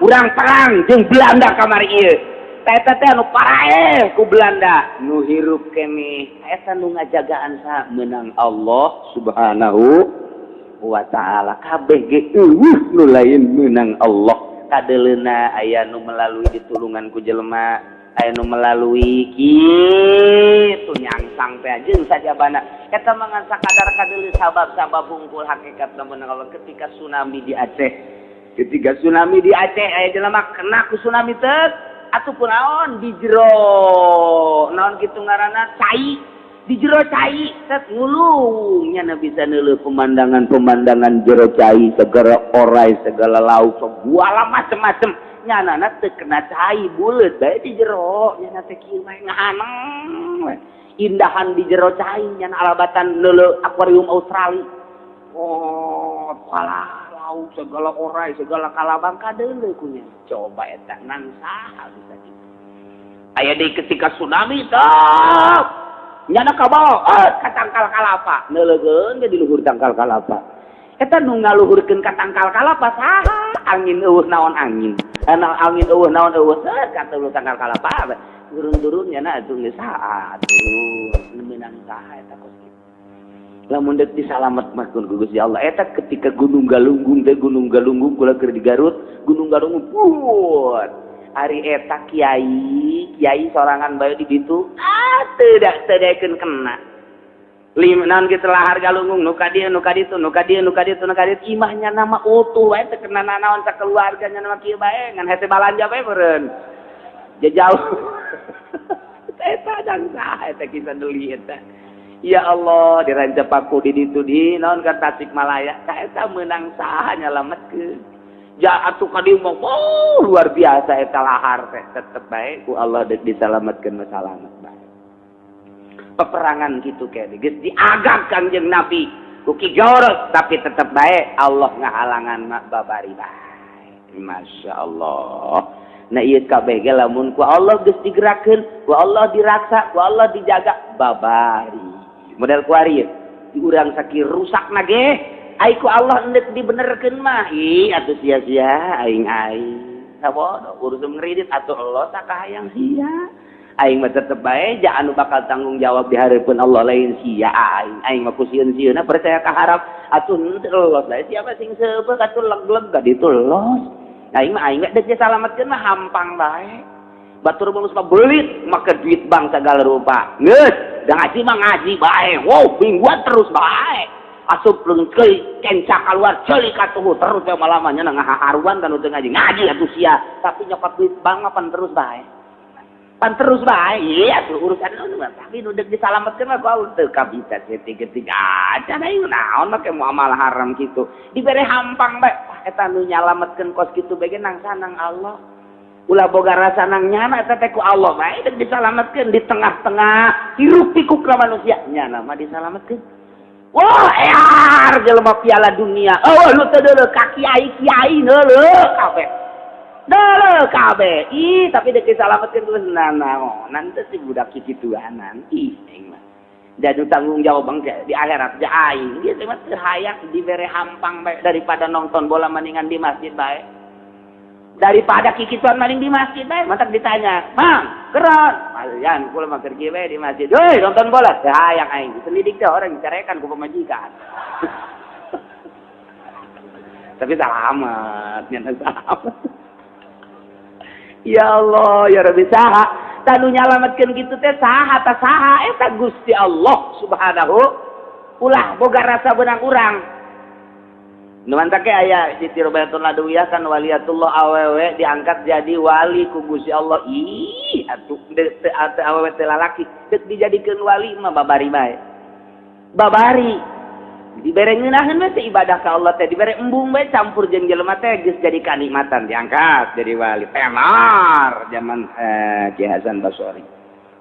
urang perang jeung Belanda kamari ieu. Teh teh anu paraeh ku Belanda, nu hirup keneh eta nu ngajagaan saha meunang Allah Subhanahu wa taala. Kabeh ge eueuh nu lain meunang Allah. Kadeleuna aya nu melalui ditulungan ku jelema. Aya nu melalui kitu nyangsang teh jeung sajabana eta mah ngan sakadar kadeuleu sabab-sabab hungkul hakikat lamun Allah ketika tsunami di Aceh aya jelema kena ku tsunami teh atuh kunaon di jero naon kitu ngaranna cai di jero cai tet ngulung nya bisa neuleuh pemandangan-pemandangan jero cai segala orai segala lauk segala macem-macem nyanana teu kena cai buleut bae di jero nyana teh kieu bae ngahaneng we indahan di jero cai nyana alabatan neuleuh akuarium Australia oh alah lauk segala orai segala kalabang kadeuleuh ku nya coba eta nang saha bisa kitu aya deui ketika tsunami tah nyana kabawa ka tangkal kalapa neuleukeun ge di luhur tangkal kalapa eta nu ngaluhurkeun ka tangkal kalapa saha angin eueuh naon angin ana angin eueuh naon eueuh seueur ka tangkal kalapa turun-turun nyana atuh geus saha atuh meunang saha eta kos kitu lamun deuk disalamet mah ku Gusti Allah eta ketika Gunung Galunggung teh Gunung Galunggung kula keur di Garut Gunung Galunggung buat ari eta kiai kiai sorangan bae di ditu ah teu daekeun kena lima naon kitu lahar Galunggung nu ka dieu nu ka ditu nu ka dieu nu ka ditu nu ka ditu imahnya nama utuh wae teu kena nanaon sakeluarganya nama kieu bae ngan hese balanja bae meureun jauh eta dang saha eta kisah deuli eta ya Allah di Rancapaku di ditu di naon ka Tasikmalaya ka eta meunang saha nyalametkeun ja atuh ka dieu mah oh luar biasa eta lahar teh tetep bae ku Allah deuk disalametkeun mah salamet bae peperangan gitu kene geus diagak Kangjeng Nabi ku Ki Jorot tapi tetep bae Allah ngahalangan mah babari bae Masya Allah. Nah ieu kabeh ge lamun ku Allah geus digerakkeun ku Allah diraksa ku Allah dijaga babari model kuari ieu di urang sakieu rusakna ge ai ku Allah endek dibenerkeun mah ih atuh sia-sia aing aing sabodo urusan ngridit atuh Allah sakahayang sia aing mah tetep bae ja anu bakal tanggung jawab di hareupeun Allah lain sia aing aing mah ku sieun-sieunna percaya ka harap atuh henteu los lain siapa sing seubeuh atuh leg-leg ka ditu los aing mah aing deuk disalametkeun mah hampang bae batur mah geus beulit make duit bank segala rupa geus da ngaji mah ngaji bae wow mingguan terus bae Asup leungkeui kenca keluar ceuli katuhu terus we malamanya ngaharuan kan teu ngaji. Ngaji atuh sia, tapi nyokot duit bank mah pan terus bae. Pan terus bae. Iya atuh urusan nu tapi nu deuk disalametkeun mah ku teu kabita saeutik-eutik aja da naon make muamalah haram kitu. Dibere hampang bae. Wah eta nu nyalametkeun kos kitu bae ge nang sanang Allah. Ulah boga rasa nang nyana eta teh ku Allah bae deuk disalametkeun di tengah-tengah hiruk pikuk manusia nyana mah disalametkeun. Wah, ear jelema piala dunia. Oh, lu teh deuleu ka kiai-kiai deuleu kabeh. Deuleu kabeh. Ih, tapi deuk disalametkeun geus nanaonan teh si budak kikituanan. Ih, aing mah. Jadi tanggung jawab bangke di akhirat ja aing. Ieu teh mah teu hayang dibere hampang bae daripada nonton bola mendingan di masjid bae. Daripada kikituan maling di masjid bae, mantak ditanya, "Mang, keron." Malian kula mah keur kieu bae di masjid. Heuy, nonton bola. Teu hayang aing. Selidik teh orang dicarekan ku pamajikan. Tapi salamet, nyana salamet. Ya Allah, ya Rabbi saha? Tanu nyalametkeun kitu teh saha ta saha? Eta Gusti Allah Subhanahu. Ulah boga rasa beunang urang. Nu mantak ge aya Siti Robiatul Adawiyah kan waliatullah awewe diangkat jadi wali ku Gusti Allah. Ih, atuh teu awewe teu lalaki deuk dijadikeun wali mah babari bae. Babari. Dibere ngeunaheun we teh ibadah ka Allah teh dibere embung bae campur jeung jelema teh geus jadi kanikmatan diangkat jadi wali. Tenar zaman Ki Hasan Basori.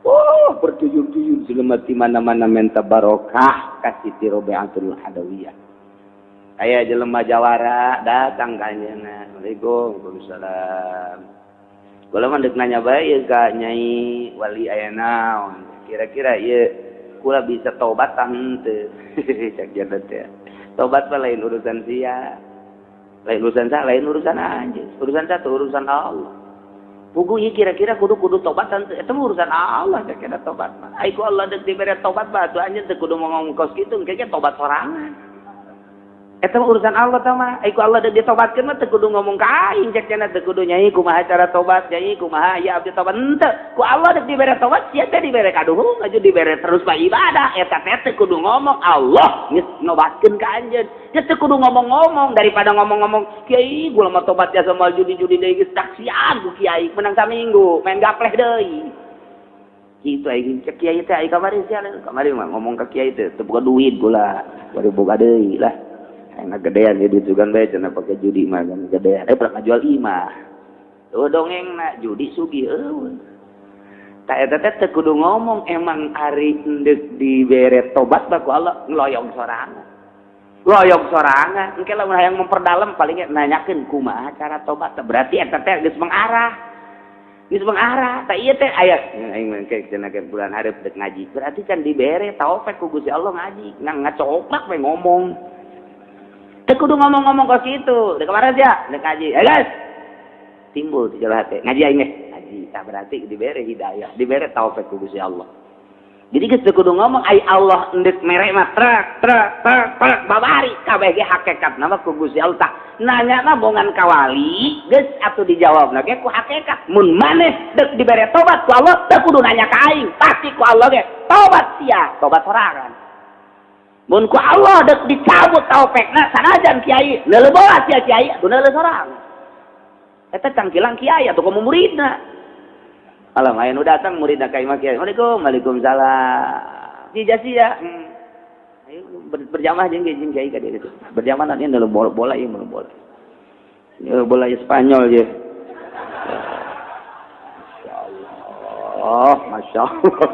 Oh, bertuyur-tuyur jelema di mana-mana menta barokah ka Siti Robiatul Adawiyah. Aya jelema jawara datang ka anjeunna. Assalamualaikum. Waalaikumsalam. Kula mah deuk nanya bae ieu ka Nyai wali aya naon. Kira-kira ieu kula bisa tobat tah henteu. Cak jadot teh. Tobat mah lain urusan sia. Lain urusan sa, lain urusan anjeun. Urusan satu urusan Allah. Puguh ieu kira-kira kudu tobat henteu. Eta mah urusan Allah cak eta tobat mah. Ai ku Allah deuk dibere tobat mah atuh anjeun teu kudu ngomong kos kitu engke tobat sorangan. Eta mah urusan Allah tah mah. Ai ku Allah deuk ditobatkeun mah teu kudu ngomong ka aing cek cenah teu kudu nyai kumaha cara tobat, nyai kumaha ya abdi tobat henteu. Ku Allah deuk dibere tobat sia teh dibere kaduhung aju dibere terus bae ibadah eta teh teu kudu ngomong Allah geus nobatkeun ka anjeun. Geus teu kudu ngomong-ngomong daripada ngomong-ngomong kiai gua mah tobat jasa moal judi-judi deui geus taksian ku kiai menang saminggu main gapleh deui. Kitu aing cek kiai teh ai kamari sia kamari mah ngomong ka kiai teh teu boga duit gula bari boga deui lah. Enak gedean ya duit sugan bae cenah pake judi mah kan gedean. Pernah ngajual imah. Eueuh dongeng na judi sugih eueuh. Ta eta teh teu kudu ngomong emang ari endek dibere tobat mah ku Allah ngeloyong sorangan. Loyong sorangan. Engke lamun hayang memperdalam paling nanyakeun kumaha cara tobat. Berarti eta teh geus mengarah. Geus mengarah. Ta ieu teh aya aing mah engke cenah ke bulan hareup deuk ngaji. Berarti kan dibere taufik ku Gusti Allah ngaji. Ngan ngacoplak we ngomong. Teu kudu ngomong-ngomong kos kitu. Deuk kemana sia? Deuk ngaji. Eh guys. Timbul di jero hate. Ngaji aing ge. Ngaji. Tah berarti dibere hidayah, dibere taufik ku Gusti Allah. Jadi geus teu kudu ngomong ai Allah endek mere mah trek trek trek trek babari kabeh ge hakikatna mah ku Gusti Allah. Tah nanya mah bongan ka wali geus atuh dijawabna ge ku hakikat. Mun maneh deuk dibere tobat ku Allah teu kudu nanya ka aing, pasti ku Allah ge tobat sia, tobat sorangan. Mun ku Allah dek dicabut taufekna sanajan kiai leuleuh bola sia kiai atuh leuleuh sorangan. Eta cangkilang kiai atuh komo muridna. Alam aya nu datang muridna ka imah kiai. Waalaikum, waalaikumsalam. Cija sia. Ayo berjamaah jeung jeung kiai ka dieu gitu. Berjamaah nanti leuleuh bola, bola ieu leuleuh bola. Ieu bola Spanyol ye. Masyaallah, masyaallah.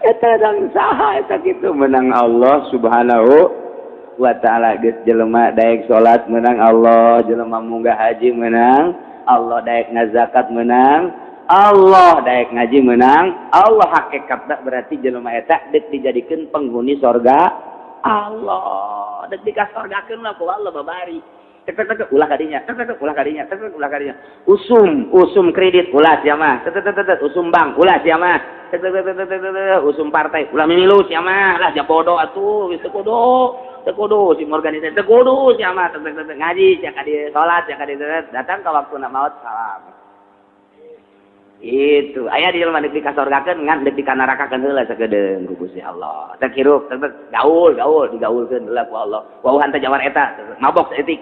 Eta dang saha eta kitu menang Allah Subhanahu wa taala. Geus jelema daek salat menang Allah, jelema munggah haji menang Allah, daek ngazakat menang Allah, daek ngaji menang Allah. Hakikatna berarti jelema eta deuk dijadikeun penghuni sorga Allah, deuk dikasorgakeun lah ku Allah babari. Tek tek tek ulah kadinya, tek tek ulah kadinya, tek tek ulah kadinya. Usum, usum kredit ulah sia mah. Tek tek tek usum bank ulah sia mah. Tek tek tek tek usum partai ulah mimilu sia mah. Lah sia bodoh atuh, geus teu kudu. Teu kudu si organisasi teu kudu sia mah. Tek tek tek ngaji sia ka dieu, salat sia ka dieu, datang ka waktuna maot salam. Itu aya di jelema deuk dikasorgakeun ngan deuk dikanarakakeun heula sakedeung ku Gusti Allah. Teh hirup gaul gaul digaulkeun heula ku Allah. Wauhan teh jawar eta mabok saeutik.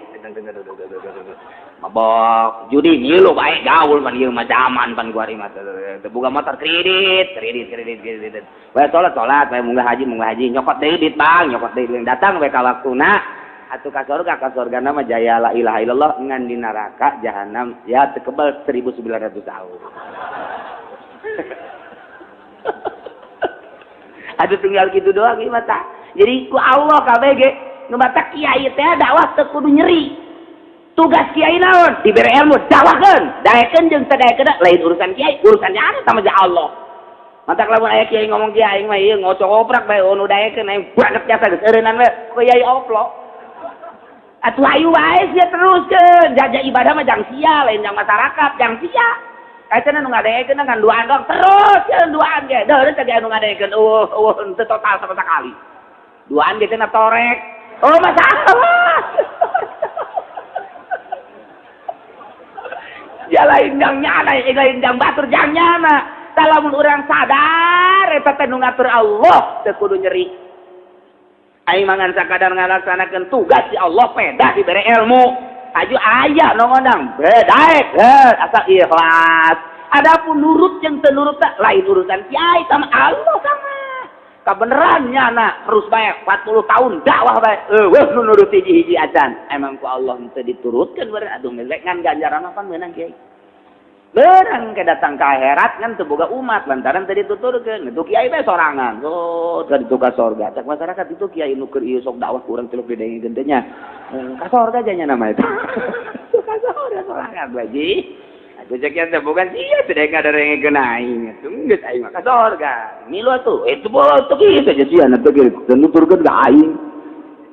Mabok judi ngilu bae gaul pan ieu mah zaman pan kuari mah teu boga motor kredit kredit kredit kredit. Bae salat salat bae munggah haji nyokot deui duit bang nyokot deui datang we ka waktuna. Atuh ka sorga nama jaya la ilaha illallah ngan di neraka jahanam ya tekebal 1900 tahun. Aduh tinggal gitu doang ieu mah tah. Jadi ku Allah kabeh ge nu matak kiai teh dakwah teu kudu nyeri. Tugas kiai naon? Dibere ilmu dakwahkeun, daekeun jeung teu daekeun lain urusan kiai, urusannya ada sama ja Allah. Matak lamun aya kiai ngomong kiai aing mah ieu ngocok-oprak bae nu daekeun aing banget jasa geus eureunnan we ku kiai oplo. Atuh ayu wae sia teruskeun jajah ibadah mah jang sia lain jang masyarakat jang sia kaitana nu ngadeekeun kan duaan doang terus ya duaan ge deuh teh anu ngadeekeun eueuh eueuh teu total sama sekali duaan ge cenah torek oh masalah ya lain jang nyana lain jang batur jang nyana tah lamun urang sadar eta teh nu ngatur Allah teu kudu nyeri. Aing mangan sakadar ngalaksanakeun tugas si Allah pedah dibere ilmu. Aju aya nu ngondang, daek, asal ikhlas. Adapun nurut jeung teu nurut teh lain urusan kiai sama Allah sama. Kabeneran nyana terus bae 40 tahun dakwah bae. Eueuh nu nurut hiji-hiji acan. Emang ku Allah teu diturutkeun beureun aduh ngelek ngan ganjaran apa meunang kiai. Beurang ke datang ke akhirat kan teu boga umat lantaran teu dituturkeun. Itu kiai bae sorangan. Oh, teu ditu ka sorga. Cak masyarakat itu kiai nu keur ieu sok dakwah ku urang tilok didengekeun teh nya. Ka sorga nya nama itu. Ka sorga sorangan bae ji. Atuh cek kiai teh bukan sia teu ngadengekeun aing. Atuh geus aing mah ka sorga. Milu atuh. Itu boh teu kieu aja sia na teu kieu nuturkeun ka aing.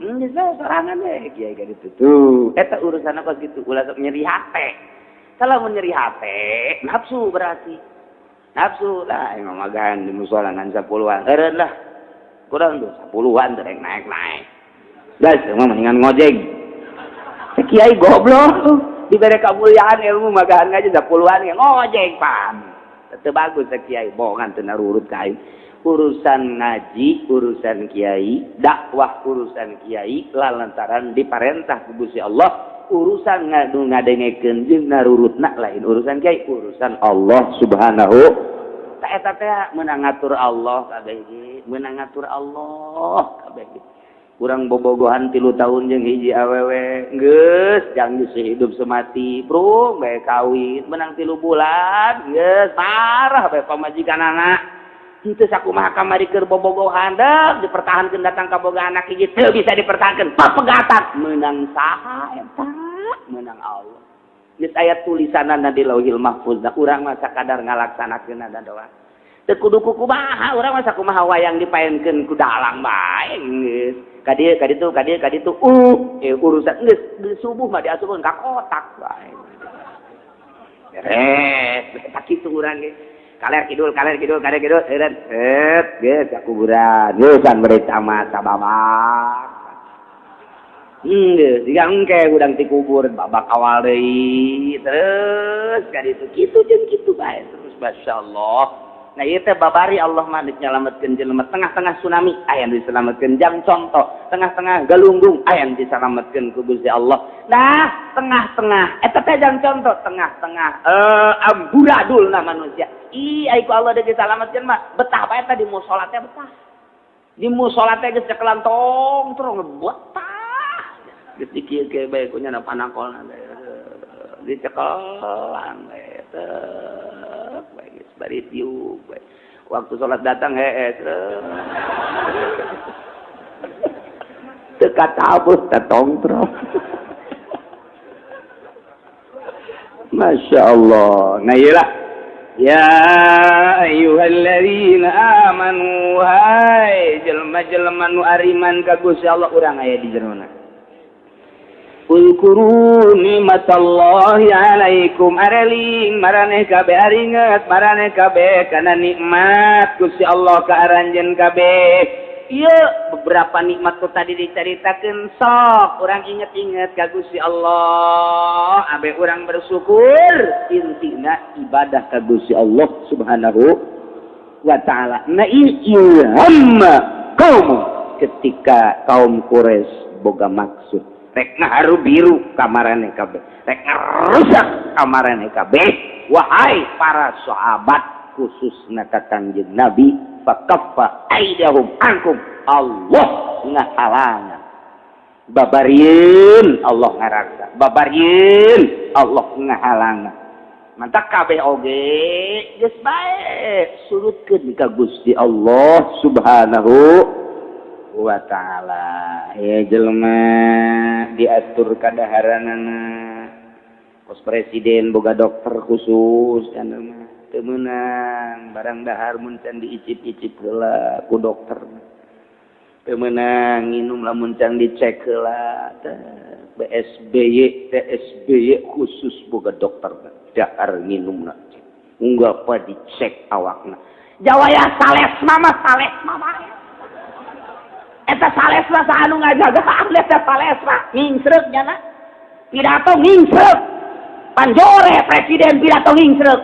Geus bae sorangan we kiai ka ditu. Tuh, eta urusanna kos kitu ulah sok nyeri hate. Kalau menyeri hati, nafsu berarti. Nafsu lah, emang magahan di musola ngan 10-an. Eureun lah. Kurang tuh 10-an tereng naik-naik. Guys, emang mendingan ngojek. Kiai goblok dibere kemuliaan ilmu magahan ngaji 10-an ge ngojek pan. Teu bagus kiai bohongan teu narurut ka aing. Urusan ngaji, urusan kiai, dakwah urusan kiai lantaran diparentah ku Gusti Allah. Urusan ngadu ngadengekeun jeung narurutna lain urusan kiai, urusan Allah Subhanahu ta eta teh meunang ngatur Allah kabeh ge, meunang ngatur Allah kabeh ge. Urang bobogohan 3 tahun jeung hiji awewe, geus jang geus hidup semati, bro, bae kawin, menang 3 bulan, geus marah bae pamajikanana. Henteu sakumaha kamari keur bobogohan deuk dipertahankeun datang ka boga anak hiji teu bisa dipertahankeun, papegatan meunang saha eta? Meunang Allah. Geus aya tulisanana di Lauhil Mahfuz, da urang mah sakadar ngalaksanakeun da doa. Teu kudu kumaha, urang mah sakumaha wayang dipaenkeun ku dalang bae geus. Ka dieu ka ditu ka dieu ka ditu urusan geus subuh mah diasupkeun ka kotak bae. Beres, eta kitu urang ge. Kaler kidul, kaler kidul, kaler kidul, eureun, et, geus ka kuburan. Geusan bari tamat sababak. Geus siga engke hudang ti kubur babak awal deui. Terus ka ditu kitu jeung kitu bae terus masyaallah. Nah ieu teh babari Allah mah geus nyalametkeun jelema tengah-tengah tsunami aya nu diselametkeun jang contoh, tengah-tengah galunggung aya nu diselametkeun ku Gusti Allah. Nah, tengah-tengah eta teh jang contoh tengah-tengah amburadulna manusia. Ih, ai ku Allah deui disalametkeun mah betah bae teh di musala teh betah. Di musala teh geus cekelan tong terus betah. Geus dikieu-kieu bae ku nyana panakolna teh. Dicekelan bae teh bae geus bari tiup bae. Waktu salat datang heeh terus. Teu katabuh teh tongtrong. Masya Allah. Nah iyalah. Ya ayyuhalladzina amanu hai jelema-jelema nu ariman ka Gusti Allah urang aya di jerona. Uzkuru nikmatallahi alaikum areling maraneh kabeh aringet maraneh kabeh kana nikmat Gusti Allah ka aranjeun kabeh. Ieu beberapa nikmat ku tadi diceritakeun, sok urang inget-inget ka Gusti Allah, abe urang bersyukur. Intina ibadah ka Gusti Allah Subhanahu wa Ta'ala. Nah, ilham kaum ketika kaum Quraisy boga maksud rek ngaharu biru kamarane kabeh, rek ngarusak kamarane kabeh, wahai para sahabat, khususna ka Kangjeng Nabi, fakaffa aidahum ankum, Allah ngahalangan. Babarieun Allah ngaraksa, babarieun Allah ngahalangan. Mantak kabeh oge geus bae surutkeun ka Gusti Allah Subhanahu wa Ta'ala. Ya, jelema diatur kadaharanana kos presiden boga dokter khusus kan mah teu meunang barang dahar mun can diicip-icip heula ku dokter, teu meunang nginum lamun can dicek heula. BSBY TSBY khusus boga dokter, dahar nginumna unggah pa dicek awakna. Jawaya salesma mah, salesma mah eta salesma saha anu ngajaga eta salesma? Ngingsreuk nyana pidato, ngingsreuk panjore presiden pidato ngingsreuk.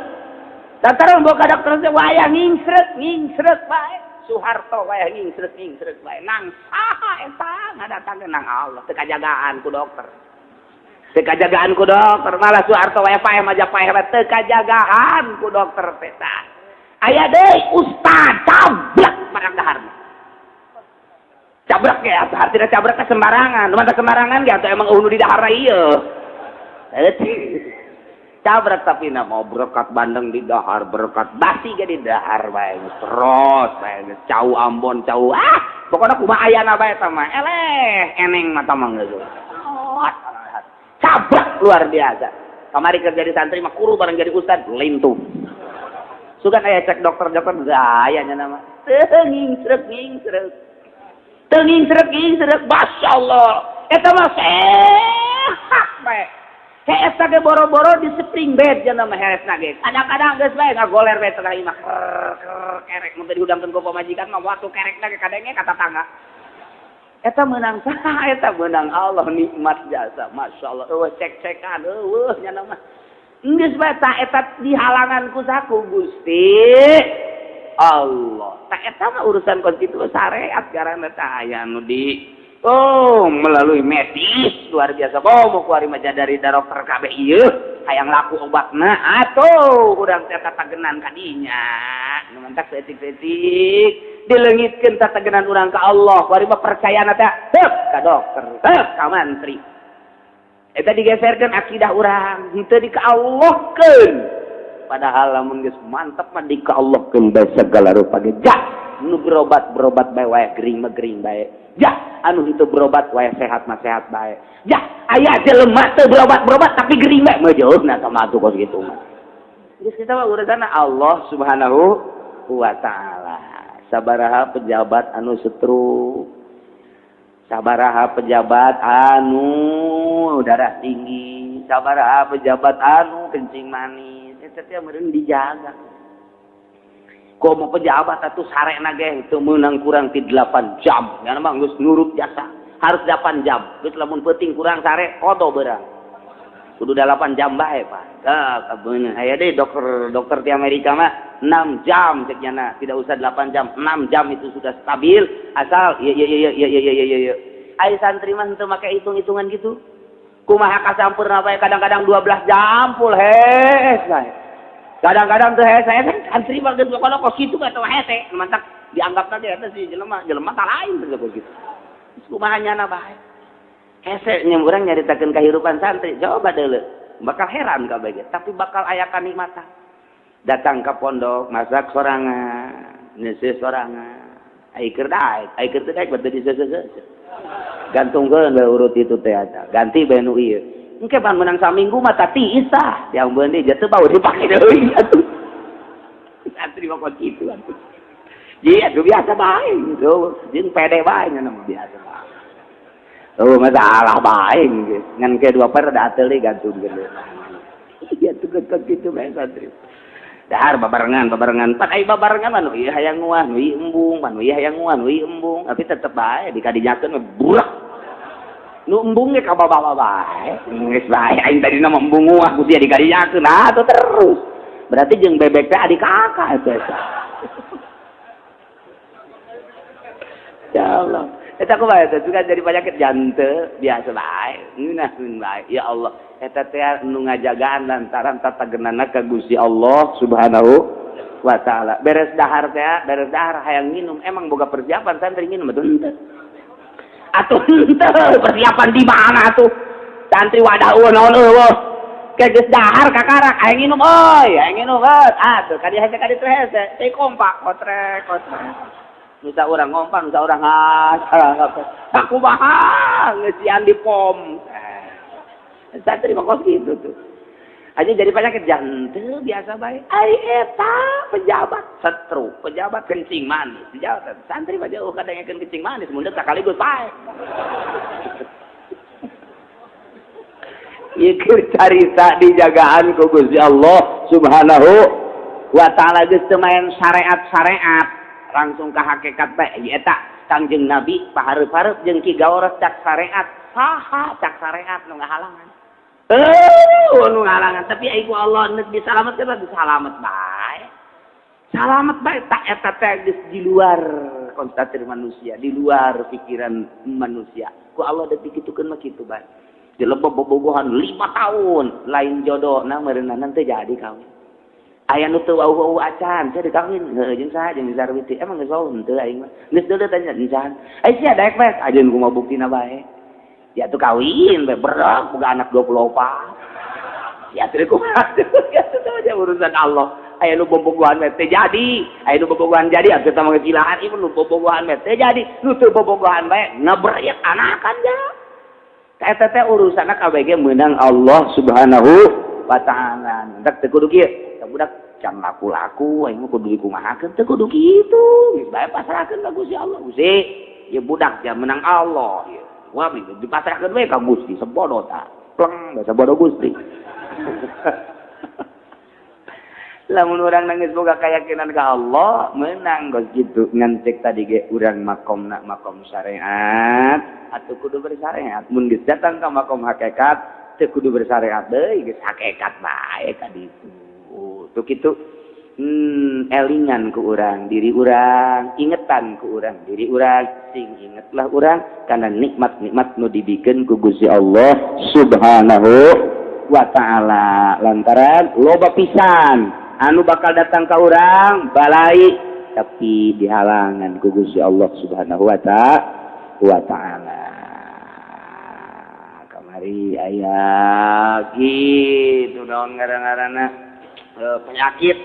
Lantaran boga dokter teh waya ngingsreuk ngingsreuk bae. Soeharto waya ngingsreuk ngingsreuk bae. Nang saha eta ngadatangkeun? Nang Allah. Teu kajagaan ku dokter, teu kajagaan ku dokter. Malah Soeharto waya paeh maja paeh, teu kajagaan ku dokter teh. Tah, aya deui ustad cablak barang daharna. Cabrek ya, artinya cabrek ke sembarangan. Mata sembarangan ya, atau emang unu di dahar ieu. Cabrek tapi na mau berkat bandeng di dahar, berkat basi ge di dahar bae terus bae cau Ambon cau, ah pokoknya kumaha ayana bae eta mah eleh eneng mata mah geus. Cabrek luar biasa. Kamari kerja di santri mah kuru, bareng jadi ustad lintuh. Sugan aya cek dokter-dokter gaya nya nama. Teu ngingsreuk ngingsreuk. Teu ngingsreuk ngingsreuk, masyaallah. Eta mah sehat bae. Hees ge boro-boro di spring bed cenah mah heesna ge. Kadang-kadang geus bae ngagoler bae tengah imah. Kerek mun teu dihudangkeun ku pamajikan mah, waktu kerekna ge kadenge ka tatangga. Eta meunang saha? Eta meunang Allah, nikmat jasa. Masyaallah, eueuh cek-cekan, eueuh nya mah. Geus bae tah eta dihalangan ku saku Gusti Allah. Tah, eta mah urusan konstitusi syariat garana tah aya anu di oh melalui medis luar biasa. Oh, mau kuari mah dari dokter kabeh ieu hayang laku obatna atuh urang teh tatagenan kadinya. Nu mantak saeutik-saeutik dileungitkeun tatagenan urang ka Allah. Kuari mah percayana teh teu ka dokter, teu ka mantri. Eta digeserkeun akidah urang henteu di ka Allahkeun. Padahal lamun geus mantep mah di ka Allahkeun bae segala rupa ge. Jah nu berobat berobat bae, wae gering mah gering bae. Jah anu henteu berobat wae sehat mah sehat bae. Jah aya jelema teu berobat-berobat tapi gering bae mah jauh. Nah, sama atuh kos kitu mah geus kita mah urusanna Allah Subhanahu wa Ta'ala. Sabaraha pejabat anu stroke, sabaraha pejabat anu darah tinggi, sabaraha pejabat anu kencing manis, eta teh meureun dijaga. Komo pejabat atuh sarena ge teu meunang kurang ti 8 jam. Ya mah geus nurut jasa, harus 8 jam. Geus lamun peuting kurang sare, kodo beurang. Kudu 8 jam bae, Pak. Tah, aya deui dokter dokter di Amerika mah 6 jam cek nyana, tidak usah 8 jam, 6 jam itu sudah stabil asal iya iya iya iya iya iya iya iya. Ai santri mah henteu make hitung-hitungan gitu. Kumaha kasampurna bae, kadang-kadang 12 jam full hees bae. Kadang-kadang tuh hese, santri mah geus pokona kos kitu mah teh hese, mantak dianggap tadi eta si jelema jelema tak lain teh kos kitu. Kumaha nyana bae. Hese nya urang nyaritakeun kahirupan santri, coba deuleu. Bakal heran kabeh ge, tapi bakal aya kanikmatan. Datang ke pondok, masak sorangan, nyeuseus sorangan. Ai keur daek, ai keur teu daek bade diseuseuh. Gantungkeun bae urut itu teh eta. Ganti bae nu ieu. Engke pan menang saminggu mah tati isah. Yang beuni jatuh bau dipake deui atuh. Santri mah kos kitu atuh. Iya, atuh biasa bae gitu. Jeung pede bae nya mah biasa bae. Oh, masalah bae gitu. Ngan ke dua per da deui gantungkeun. Iya tuh kos kitu bae santri. Dahar babarengan babarengan pan ai babarengan mah nu ieu hayang nguah nu ieu embung pan nu ieu hayang nguah nu ieu embung tapi tetep bae dikadinyakeun mah burak nu embung ge ka bawa bae geus bae aing tadina mah embung nguah ku sia dikadinyakeun nah atuh terus berarti jeung bebek teh adik kakak eta. Ya Allah eta kumaha eta juga jadi penyakit jantung biasa bae ngeunaheun bae ya Allah eta teh nu ngajagaan lantaran tatagenana ka Gusti Allah Subhanahu wa taala. Beres dahar teh, beres dahar hayang minum emang boga persiapan santri minum atuh henteu. Atuh henteu persiapan di mana atuh? Santri wadah eueuh naon eueuh. Ke geus dahar kakarak hayang minum euy, hayang minum euy. Atuh ka dieu hese ka ditu hese, teh kompak kotrek kotrek. Nusa urang ngompak, nusa urang aku kumaha ngeusian di pom. Santri mah kos gitu tuh. Aja jadi penyakit jantung biasa bae. Ai eta pejabat stroke, pejabat kencing manis, pejabat santri mah jauh kadang kencing manis mun deuk sakaligus bae. Ieu keur carita dijagaan ku Gusti Allah Subhanahu wa taala geus teu main syariat-syariat langsung ka hakikat bae. Ieu eta Kangjeng Nabi pahareup-hareup jeung Ki Gawros cak syariat. Saha cak syariat nu ngahalangan? Nu ngahalangan tapi ai ku Allah neuk disalametkeun disalamet bae. Salamet bae tak eta teh geus di luar konstatir manusia, di luar pikiran manusia. Ku Allah deuk dikitukeun mah kitu bae. Dilebeb bobogohan 5 tahun lain jodoh na meureunna teu jadi kawin. Aya nu teu wauh-wauh acan, sia dikawin heuh jeung saha jeung Sarwiti. Emang geus wauh henteu aing mah. Geus deuleu tanya encan. Ai sia daek bae ajeun kumaha buktina bae. Ya tuh kawin bae berak boga anak 24. Ya teu kumaha. Ya teu aja urusan Allah. Aya nu bobogohan bae teu jadi, aya nu bobogohan jadi atuh tah mah gilaan ieu nu bobogohan bae teu jadi, nu teu bobogohan bae ngaberiak anakan ja. Eta teh urusanna kabeh meunang Allah Subhanahu wa taala. Entak teu kudu kieu, budak can laku-laku aing mah kudu dikumahakeun teu kudu kitu. Geus bae pasrahkeun ka Gusti Allah. Gusti, ieu budak ja meunang Allah ieu. Wah, dipasrahkeun we ka Gusti sebodoh tah. Pleng, bahasa bodoh Gusti. Lamun urang nangis boga keyakinan ka Allah, menang geus kitu. Ngan cek tadi ge urang makomna makom syariat atuh kudu bersyariat. Mun geus datang ka makom hakikat teu kudu bersyariat deui, geus hakikat bae ka ditu. Tuh kitu. Elingan ku urang diri urang, ingetan ku urang diri urang, sing ingetlah urang kana nikmat-nikmat nu dibikeun ku Gusti Allah Subhanahu wa taala. Lantaran loba pisan anu bakal datang ka urang balai tapi dihalangan ku Gusti Allah Subhanahu wa taala. Kamari aya kitu naon ngaran-ngaranna penyakit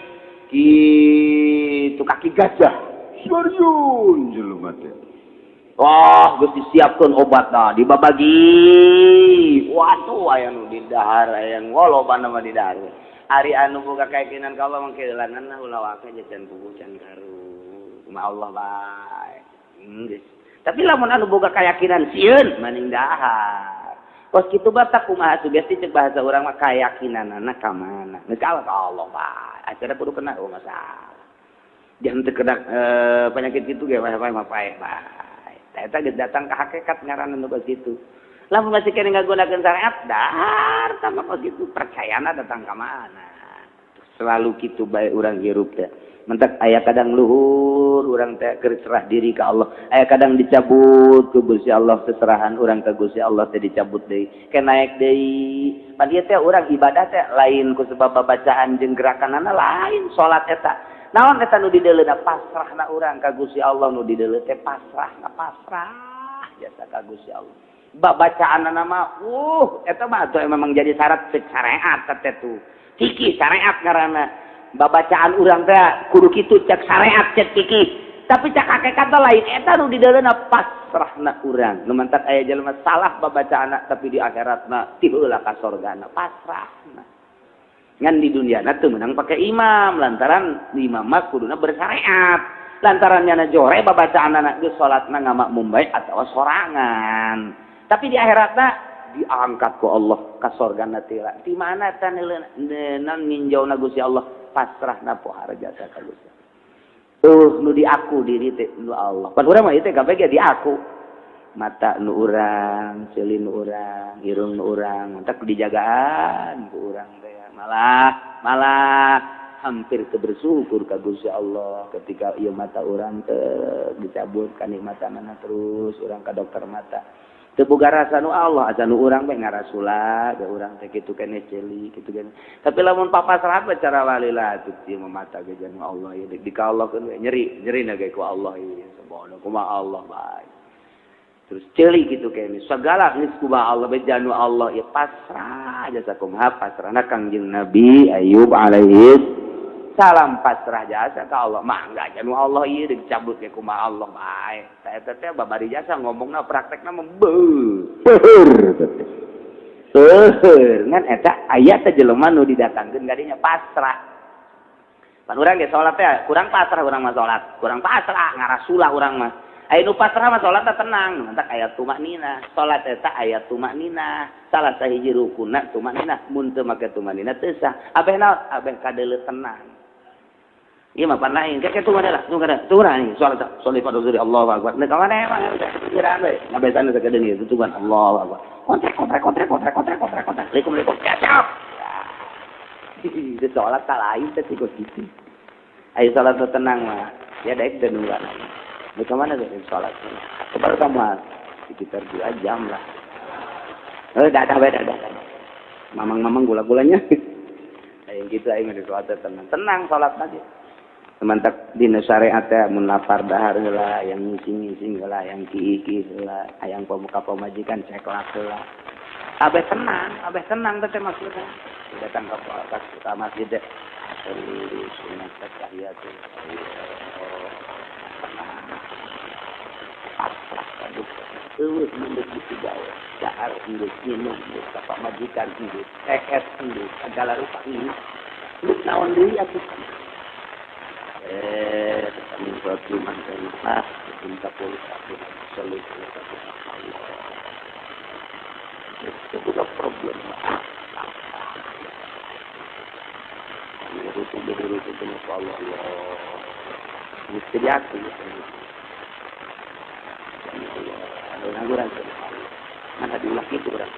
kitu kaki gajah serius jelema teh. Wah, geus disiapkeun obatna dibabagi. Waduh aya nu di dahar aya nu lobana mah di dahar. Ari anu boga keyakinan ka Allah mah keulanan lah ulah waka can puguh can karu. Kumaha Allah bae. Geus. Tapi lamun anu boga keyakinan sieun maning dahar. Kos kitu batak kumaha sugesti cek bahasa urang mah keyakinanana ka mana. Geus ka Allah bae. Acara kudu kena oh masalah. Jangan teu kena penyakit kitu ge wae mah paeh bae. Eta geus datang ka hakikat ngaranna nu kitu. Lamun masih kene ngagunakeun syariat dahar tambah kos kitu percayana datang ka mana. Selalu kitu bae urang hirup teh. Mentak aya kadang luhur urang teh keur serah diri ka Allah. Aya kadang dicabut ku Gusti Allah seserahan urang ka Gusti Allah teh dicabut deui. Ke naek deui. Pan ieu teh urang ibadah teh lain ku sebab babacaan jeung gerakanana lain salat eta. Naon eta nu dideuleuna pasrahna urang ka Gusti Allah nu dideuleu teh pasrahna pasrah jasa ka Gusti Allah. Babacaanana mah eta mah atuh memang jadi syarat cek syariat teh tuh. Fikih syariat ngaranna. Babacaan urang teh kudu kitu cek syariat cek fikih. Tapi cek hakikat lain eta nu dideuleuna pasrahna urang. Nu mantak aya jelema salah babacaanna tapi di akhiratna ti heula ka sorgana pasrahna. Ngan di dunia teu meunang pake imam lantaran imam mah kuduna bersyariat. Lantaran nyana jore babacaanna geus salatna ngamakmum bae atawa sorangan. Tapi di akhiratna Diangkat ku Allah ka sorgana teh. Di mana tah nan ninjauna Gusti Allah pasrahna pohara jasa ka Gusti. Nu diaku diri teh nu Allah. Pan urang mah ieu teh kabeh ge diaku. Mata nu urang, ceuli nu urang, irung nu urang, mantak dijagaan ku urang teh. Malah malah hampir teu bersyukur ka Gusti Allah ketika ieu mata urang teh dicabut kanikmatanana terus urang ka dokter mata. Teu boga rasa nu Allah, asa nu urang bae ngarasula, ge urang teh kitu keneh ceuli, kitu keneh. Tapi lamun papasrah mah cara walila atuh ieu mah mata ge janu Allah ieu di ka Allah keun we nyeri, nyerina ge ku Allah ieu subhanahu kumaha Allah bae. Terus ceuli kitu keneh sagala geus kumaha Allah bae janu Allah ieu pasrah jasa kumaha pasrahna Kangjeng Nabi Ayub alaihi salam pasrah jasa ka Allah mangga janu Allah ieu dicabut ge kumaha Allah bae. Eta teh babari jasa ngomongna praktekna mah beuh. Seueur ngan eta aya teh jelema nu didatangkeun kadinya pasrah. Pan urang ge salat teh kurang pasrah urang mah salat, kurang pasrah ngarasulah urang mah. Aya nu pasrah mah salat teh tenang, mantak aya tumaknina. Salat eta aya tumaknina. Salah sahiji rukunna tumaknina, mun teu make tumaknina teu sah. Abeh naon? Abeh kadeuleu tenang. Ieu mah pan lain, keke tuh mana lah, tuh kada, tuh nih, salat salat pada zuhur Allahu akbar. Nah, ka mana emang pikiran we. Ngabesan sakedeung ieu tutupan Allahu akbar. Kontrek kontrek kontrek kontrek kontrek kontrek kontrek. Assalamualaikum kacau. Di salat tak lain teh ikut gitu. Ayo salat tenang mah. Ya daek teu nungguan. Di mana tuh salat? Baru kamu sekitar 2 jam lah. Dah dah dah. Mamang-mamang gula-gulanya. Ayo gitu aing di salat tenang. Tenang salat lagi. Mantap dina syariat teh mun lapar dahar heula, yang ngising-ngising heula, yang ki-ki heula, hayang pemuka pamajikan ceklak heula. Abeh tenang teh maksudna. Datang ke masjid teh. Sunat tahiyat. Pasrah aduh. Eueuh mendek kitu gawe. Dahar geus minum geus ka pamajikan geus, ees geus, segala rupa geus. Geus naon deui atuh. Kami buat rumah dan rumah, minta pulih satu, solusi satu Allah. Itu bukan problem. Kami rutu berurutu dengan Allah Allah. Mesti diaku. Ya Allah, ada orang Allah. Mana diulang itu orang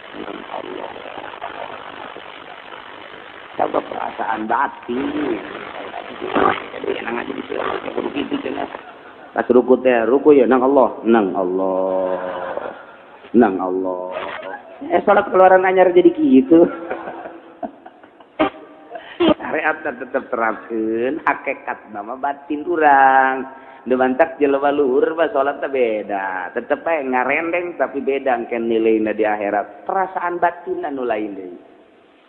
Allah. Coba perasaan batin. Jadi enak aja di sini kudu kitu cenah. Pas ruku teh ruku ya nang Allah, nang Allah. Nang Allah. Salat keluaran anyar jadi kitu. Syariat tetep terapkeun, hakikat mah batin urang. Demantak jelema luhur mah salat teh beda. Tetep bae ngarendeng tapi beda engke nilaina di akhirat. Perasaan batin anu lain deui.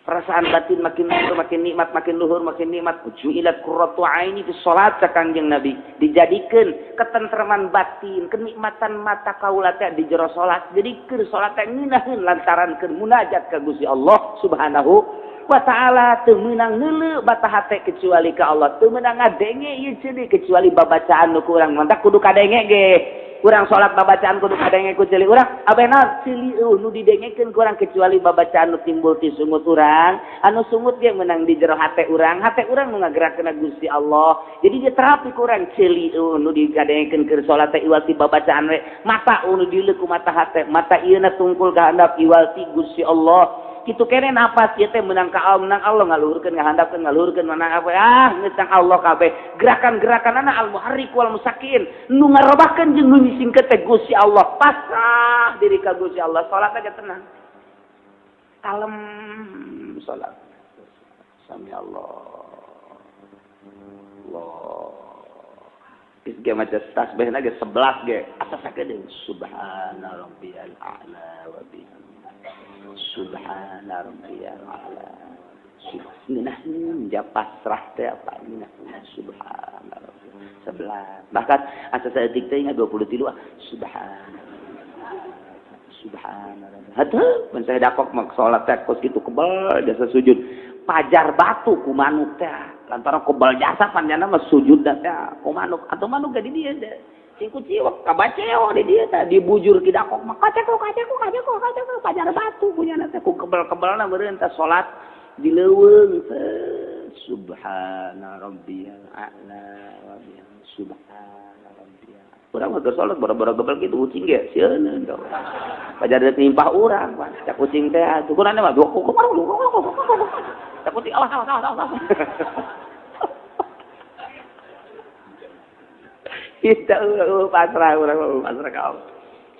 Perasaan batin makin luhur makin nikmat, makin luhur makin nikmat. Ju'ilat qurratu aini fi shalat Kangjeng Nabi. Dijadikeun ketentreman batin, kenikmatan mata kaula teh di jero salat. Jadi keur salat teh ngeunaheun lantaran keur munajat ka Gusti Allah Subhanahu wa taala. Teu meunang neuleu bata hate kecuali ka Allah. Teu meunang ngadenge ieu ceuli kecuali babacaan nu ku urang. Mantak kudu kadenge ge. Urang salat babacaan kudu kadenge ku ceuli urang. Abeh naon ceuli nu didengekeun ku urang kecuali babacaan nu timbul ti sungut urang. Anu sungut ge meunang di jero hate urang. Hate urang nu ngagerakeun Gusti Allah. Jadi dia terapi ku urang ceuli nu dikadengekeun keur salat teh iwal ti babacaan we. Mata nu dileuk ku mata hate, mata ieu na tungkul ka handap iwal ti Gusti Allah. Kitu kene napas ieu teh meunang ka Allah, meunang Allah ngaluhurkeun ngahandapkeun ngaluhurkeun meunang apa geus Allah kabeh. Gerakan-gerakanana al-muharrik wal musakin nu ngarobahkeun jeung nu ngisingkeun teh Gusti Allah. Pasrah diri ka Gusti Allah, salat aja tenang. Kalem salat. Sami Allah. Allah. Geus ge maca tasbihna ge 11 ge. Asa sakedeung subhana rabbiyal a'la wa bihamdihi. Subhana rabbiyal a'la. Ngeunah ja pasrah teh apa ngeunah subhana rabbiyal 11. Bahkan asa saeutik teh ingat 23 subhana. Subhana rabbiyal. Hatuh mun saya dakok mah salat teh kos kitu kebel jasa sujud. Pajar batu ku manuk teh Lantaran kebal jasa panjana mah sujud teh ku manuk atau manuk ge di dieu teh. Sing kuciwak kabaceo di dieu teh dibujur kidakok mah kaceko kaceko kaceko kaceko pajar batu punyana teh ku kebal-kebalna meureun teh salat di leuweung. Subhana rabbiyal a'la wa bihamdihi subhana rabbiyal. Urang mah salat bara-bara gebel kitu ucing ge sieun teu. Pajar deuk nimpah urang, cak ucing teh atuh kurang mah dua kuku. Cak ucing awas awas awas awas. Kita pasrah urang pasrah ka Allah.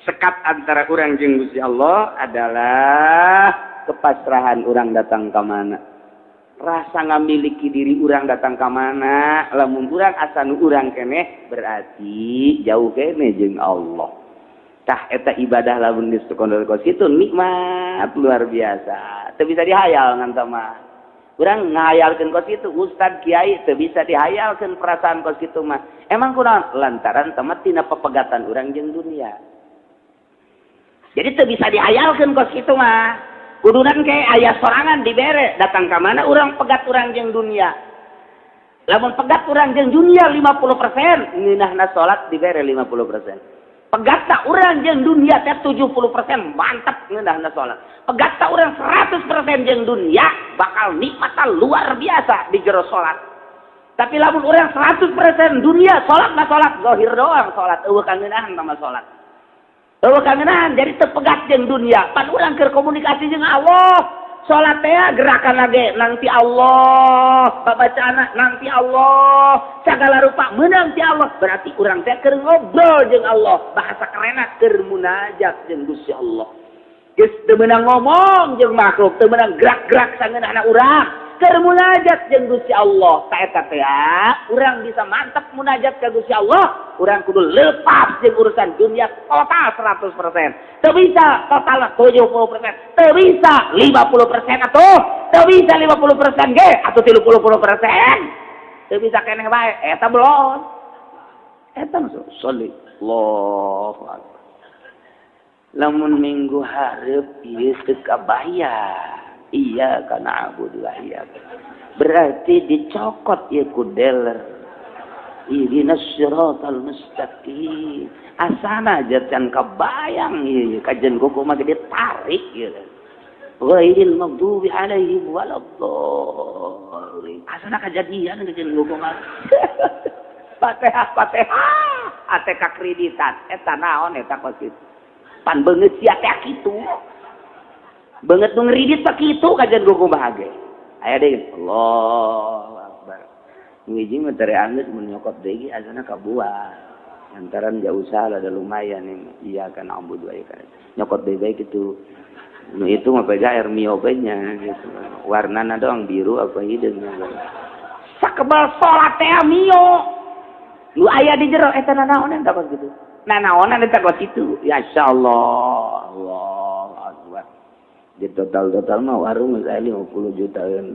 Sekat antara urang jeung Gusti Allah adalah kepasrahan urang datang ka mana. Rasa ngamiliki diri urang datang ka mana, lamun urang asa nu urang keneh berarti jauh keneh jeung Allah. Tah eta ibadah lamun geus kondol kos kitu nikmat luar biasa. Teu bisa dihayal ngan mah. Urang ngahayalkeun kos kitu ustad kiai teu bisa dihayalkeun perasaan kos kitu mah. Emang kunaon? Lantaran temet tina pepegatan urang jeung dunia. Jadi teu bisa dihayalkeun kos kitu mah. Kudunan kayak ayah sorangan dibere datang ke mana orang pegat urang jeung dunia. Lamun pegat urang jeung dunia 50%, ngeunahna salat dibere 50%. Pegat tak urang jeung dunia teh 70% mantap ngeunahna salat. Pegat tak urang 100% jeung dunia bakal nikmatan luar biasa di jero salat. Tapi lamun urang 100% dunia salat mah salat zahir doang salat eueuh kangeunahan sama salat. Eueuh kangenahan jadi tepegat jeung dunia. Pan urang keur komunikasi jeung Allah. Salat teh gerakan lagi nanti Allah, babacaana nanti Allah, sagala rupa meunang ti Allah. Berarti urang teh keur ngobrol jeung Allah. Bahasa kerenna keur munajat jeung Gusti Allah. Geus teu meunang ngomong jeung makhluk, teu meunang gerak-gerak sangeunahna urang. Keur munajat jeung Gusti Allah. Ta eta teh urang bisa mantep munajat ka Gusti Allah, urang kudu lepas jeung urusan dunia total 100%. Teu bisa total 70%, teu bisa 50% atuh, teu bisa 50% ge atuh 30%. Teu bisa keneh bae eta belon. Eta maksud sholli Allahu akbar. Lamun minggu hareup ieu teu kabayar. Iya karena abu dua iya. Berarti dicokot ya ku dealer. Ihdinas siratal mustaqim. Asana aja can kabayang ieu kajen kuku mah gede tarik ieu. Ghairil maghdubi alaihim waladdallin. Asana kajadian kajen kuku mah. Fatihah Fatihah ATK kreditan eta naon eta kos kitu. Pan beungeut sia teh kitu. Banget nu ngeridit pak kitu kajian kuku bahagia. Aya deui Allahu akbar. Nu hiji mah tere angeut mun nyokot deui ge azana kabuah. Lantaran jauh salah ada lumayan ini. Iya kan ambu dua ikan. Nyokot deui bae kitu. Nu itu mah pega air mio bae nya gitu. Warnana doang biru apa hideung. Sakebal salat teh mio. Nu aya di jero eta nanaonan tah kos kitu. Nanaonan eta kos kitu. Ya insyaallah. Allahu akbar. Di total-total mah warung saya 50 jutaan.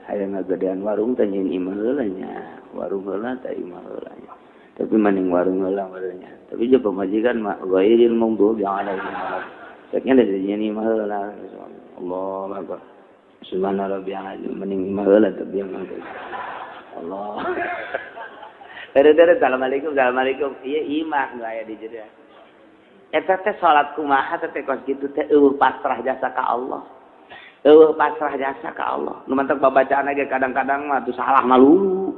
Hayang ngagedean warung teh nyeun imah heula nya. Warung heula teh imah heula nya. Tapi maning warung heula nya. Tapi je pamajikan mah ghairil maghdubi alaihim waladdallin. Ceknya dari nyeun imah heula. Allahu akbar. Subhana rabbiyal azim maning imah heula tapi yang Allah. Dere-dere assalamualaikum assalamualaikum. Ieu imah nu aya di jero. Eta teh salat kumaha teh kos kitu teh eueuh pasrah jasa ka Allah. Eueuh pasrah jasa ka Allah. Nu mantak babacaan ge kadang-kadang mah tuh salah malu.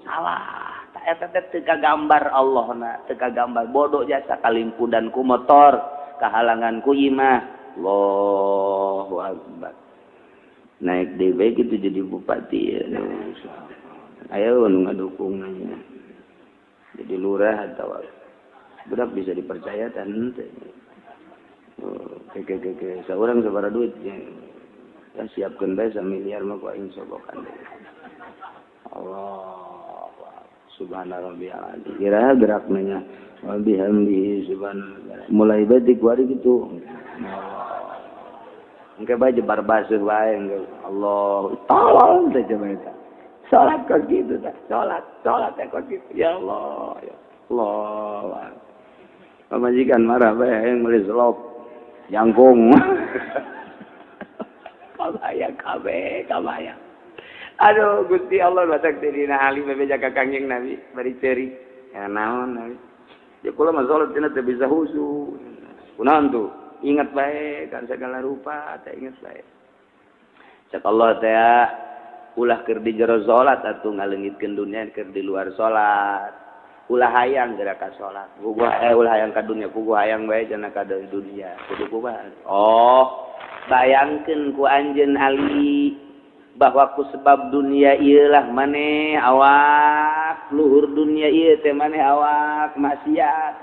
Salah. Tah eta teh teu kagambar Allahna, teu kagambar bodoh jasa kalimpudan ku motor, kahalangan ku imah. Allahu akbar. Naik deui bae kitu jadi bupati ya. Ayo nu ngadukung nya. Jadi lurah atau budak bisa dipercaya dan ke seorang sabaraha duit ya. Ya siapkeun bae samiliar mah ku aing sogokan. Allah subhana rabbiyal azim. Kira gerak nanya wa bihamdihi subhana mulai bae dikuari kitu. Engke bae jebar basuh bae Allah tolong teh coba eta. Salat kos kitu teh, salat, salat teh kos kitu. Ya Allah, ya Allah. Pamajikan marah bae yang meuli selop jangkung. Kabayang kabeh, kabayang. Aduh, Gusti Allah, batak Sayyidina Ali bebeja ka Kangjeng Nabi bari ceri. Ya naon, Nabi? Ya kula mah salat cenah teu bisa khusyuk. Kunaon tuh? Ingat bae kan segala rupa, teh ingat bae. Cek Allah teh, ulah keur di jero salat atuh ngaleungitkeun dunia, keur di luar salat. Ulah hayang geura ka salat. Puguh ulah hayang ka dunia, puguh hayang bae cenah ka dunia. Kudu kumaha? Oh, bayangkeun ku anjeun Ali bahwa ku sebab dunia ieu lah maneh awak luhur, dunia ieu teh maneh awak maksiat,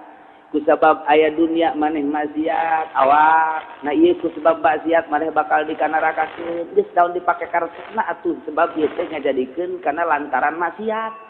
ku sebab aya dunia maneh maksiat awak. Nah, ieu ku sebab maksiat maneh bakal dikanarakakeun. Geus daun dipake karesepna atuh, sebab ieu teh ngajadikeun kana lantaran maksiat.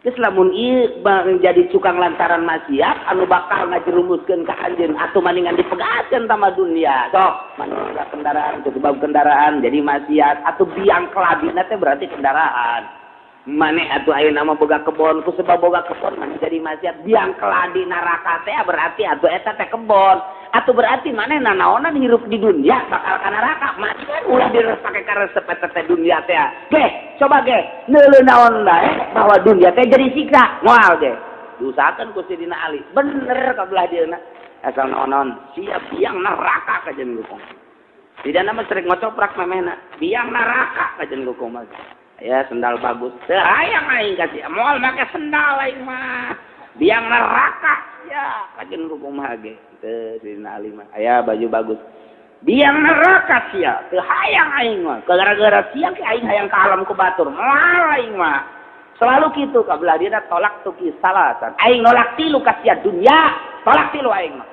Geus lamun ieu jadi cukang lantaran maksiat anu bakal ngajerumuskeun ka anjeun, atuh maningan dipegatkeun tama dunia. Sok maneh kendaraan, ku sebab kendaraan jadi maksiat, atuh biang kelabina teh berarti kendaraan. Maneh atuh ayeuna mah boga kebon, ku sebab boga kebon maneh jadi maksiat, biang keladi neraka teh berarti atuh eta teh kebon. Atuh berarti maneh nanaonan hirup di dunia bakal ka neraka. Maksiat ulah direspake karesep eta teh dunia teh. Geh, coba ge neuleuh naon bae bahwa dunia teh jadi siksa, moal ge. Diusahakeun ku Sidina Ali, bener ka belah dieuna. Asal naon-naon siap biang neraka kajen gukong. Tidak nama sering ngocoprak memehna, biang neraka kajen gukong mah. Ya sendal bagus, teu hayang aing kasih, moal make sendal aing mah. Biang neraka ya kajen gukong mah ge. Teu Sidina Ali mah. Aya baju bagus. Biang neraka sia, teu hayang aing mah. Gara-gara sia ke aing hayang ka alam ku batur, moal aing mah. Selalu kitu ka belah dieuna, tolak tu salasan. Aing nolak tilu ka sia dunia, tolak tilu aing mah.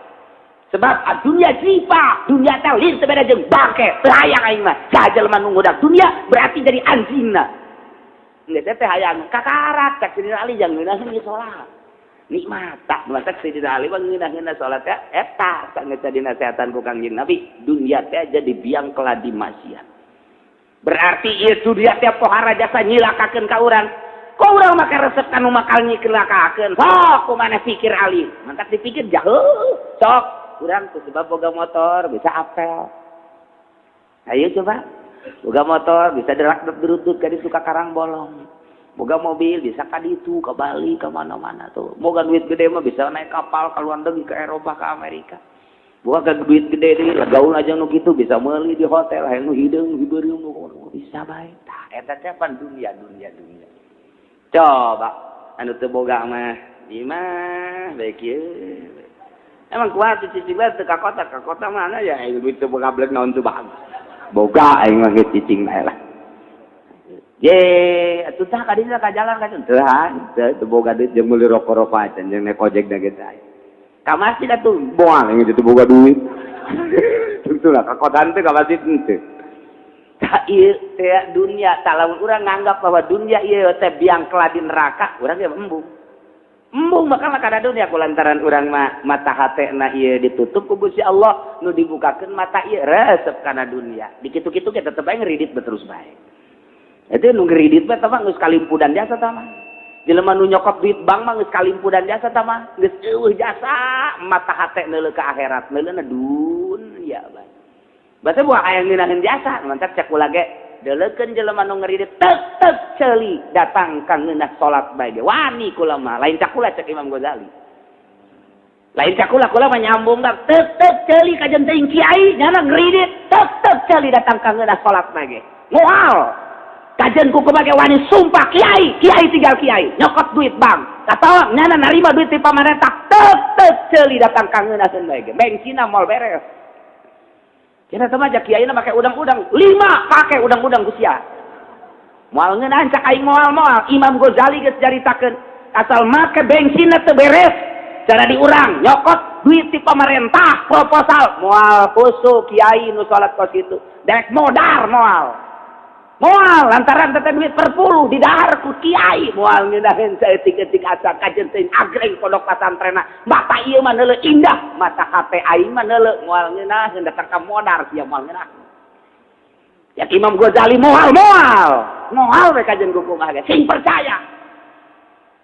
Sebab dunia jifa, dunia teh lin teu beda jeung bangke, teu hayang aing mah. Jajal mah nu ngudak dunia berarti jadi anjingna. Geus teh hayang kakarak cak Sidina Ali jang ngeunaheun ieu salat. Nikmat tak matak Sidina Ali mah ngeunah-ngeunah salat teh eta sangeus dinasehatan ku Kangjeng Nabi, dunia teh jadi biang keladi maksiat. Berarti ieu dunia teh pohara jasa nyilakakeun ka urang. Kok urang make resep kanu bakal nyilakakeun? Sok ku maneh pikir Ali. Mantak dipikir jauh. Sok urang ku sebab boga motor bisa apel. Ayo coba. Boga motor bisa derak derutut ka ditu ka Karang Bolong. Boga mobil bisa ka ditu, ka Bali, ka mana-mana tuh. Boga duit gede mah bisa naik kapal ke luar negeri, ke Eropa, ke Amerika. Boga duit gede deui, gaul aja nu kitu bisa meuli di hotel, hayang nu hideung, hibeureum nu bisa bae. Tah eta teh pan dunia, dunia, dunia. Coba anu teu boga mah ieu mah bae kieu. Emang kuat cicing bae teu ka kota mana ya duit teu boga blek naon teu bagus. Boga aing mah geus cicing bae lah. Ye, atuh tah ka dieu ka jalan ka teu teu teu boga duit jeung meuli rokok-rokok acan jeung naik ojek da geus aya. Ka masjid atuh moal aing teu boga duit. Tentu lah ka kota teh ka masjid henteu. Tak ieu teh dunia, tak lamun urang nganggap bahwa dunia ieu teh biang keladi neraka, urang ge embung. Embung bakal kada dunia ku lantaran urang mah mata hatena ieu ditutup ku Gusti Allah, nu dibukakeun mata ieu resep kana dunia. Dikitu-kitu ge tetep bae ngeridit terus bae. Itu nu ngeridit mah tah mah geus kalimpudan jasa tah mah. Jelema nu nyokot duit bank mah geus kalimpudan jasa tah mah, geus eueuh jasa mata hate neuleuh ka akhirat, neuleuna dunia bae. Basa buah aya ngeunaheun jasa, mantap cek kula ge deuleukeun jelema nu ngeridit tek tek ceuli datang ka ngeunah salat bae ge. Wani kula mah, lain cak kula, cek Imam Ghazali. Lain cak kula, kula mah nyambung dah tek tek ceuli kajen teuing kiai nyana ngeridit tek tek ceuli datang ka ngeunah salat bae ge. Moal. Kajen ku kumake wani sumpah kiai, kiai tinggal kiai, nyokot duit bank. Katawa nyana narima duit ti pamarentah tek tek ceuli datang ka ngeunaheun bae ge. Bengsina moal beres. Cenah teh mah kiai na make udang-udang, lima pake udang-udang ku sia. Moal ngeunahan cak aing moal-moal. Imam Ghazali geus caritakeun, asal make bensinna teu beres, cara diurang nyokot duit ti pamarentah proposal moal khusyuk kiai nu salat kos kitu. Dek modar moal. Moal lantaran teh duit per puluh didahar ku kiai moal ngeunaheun saeutik-eutik asa kajen teuing agreng pondok pasantrena. Mata ieu mah neuleuh indah, mata hate aing mah neuleuh moal ngeunaheun datang ka modar sia moal ngeunaheun. Ya Imam Ghazali moal moal. Moal we kajen ku kumaha ge sing percaya.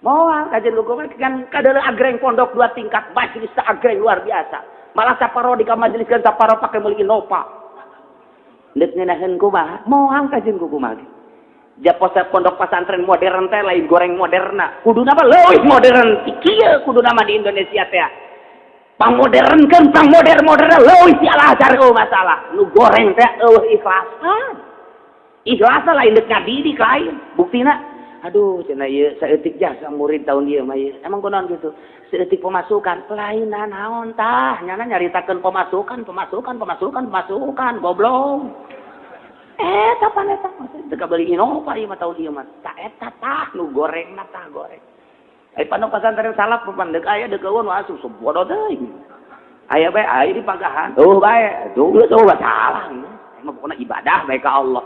Moal kajen ku kumaha kan kadeuleuh agreng pondok dua tingkat majelis agreng luar biasa. Malah saparo di ka majelis kan saparo pake meuli Innova. Ndek ngeunaheun kumaha? Moal kajen ku kumaha ge. Japosa pondok pesantren modern teh lain goreng moderna. Kuduna mah leuwih modern ti kieu kuduna mah di Indonesia teh. Pangmodernkeun, pangmodern-modern leuwih ti Al Azhar eueuh masalah. Nu goreng teh eueuh ikhlasan. Ikhlasan lain deuk ngadidik lain. Buktina aduh cenah ieu saeutik jasa murid tahun ieu mah ieu. Emang kunaon kitu? Saeutik pemasukan. Lain naon tah, nyana nyaritakeun pemasukan, pemasukan, pemasukan, pemasukan, goblok. Eta pan eta teu kabeli Innova ieu mah tahun ieu mah. Ta eta tah nu gorengna tah goreng. Ai pondok pesantren salaf pan deuk aya deuk eueun asup bodoh teuing. Aya bae aya di pagahan. Eueuh bae, tuh geus eueuh salah. Emang pokona ibadah bae ka Allah.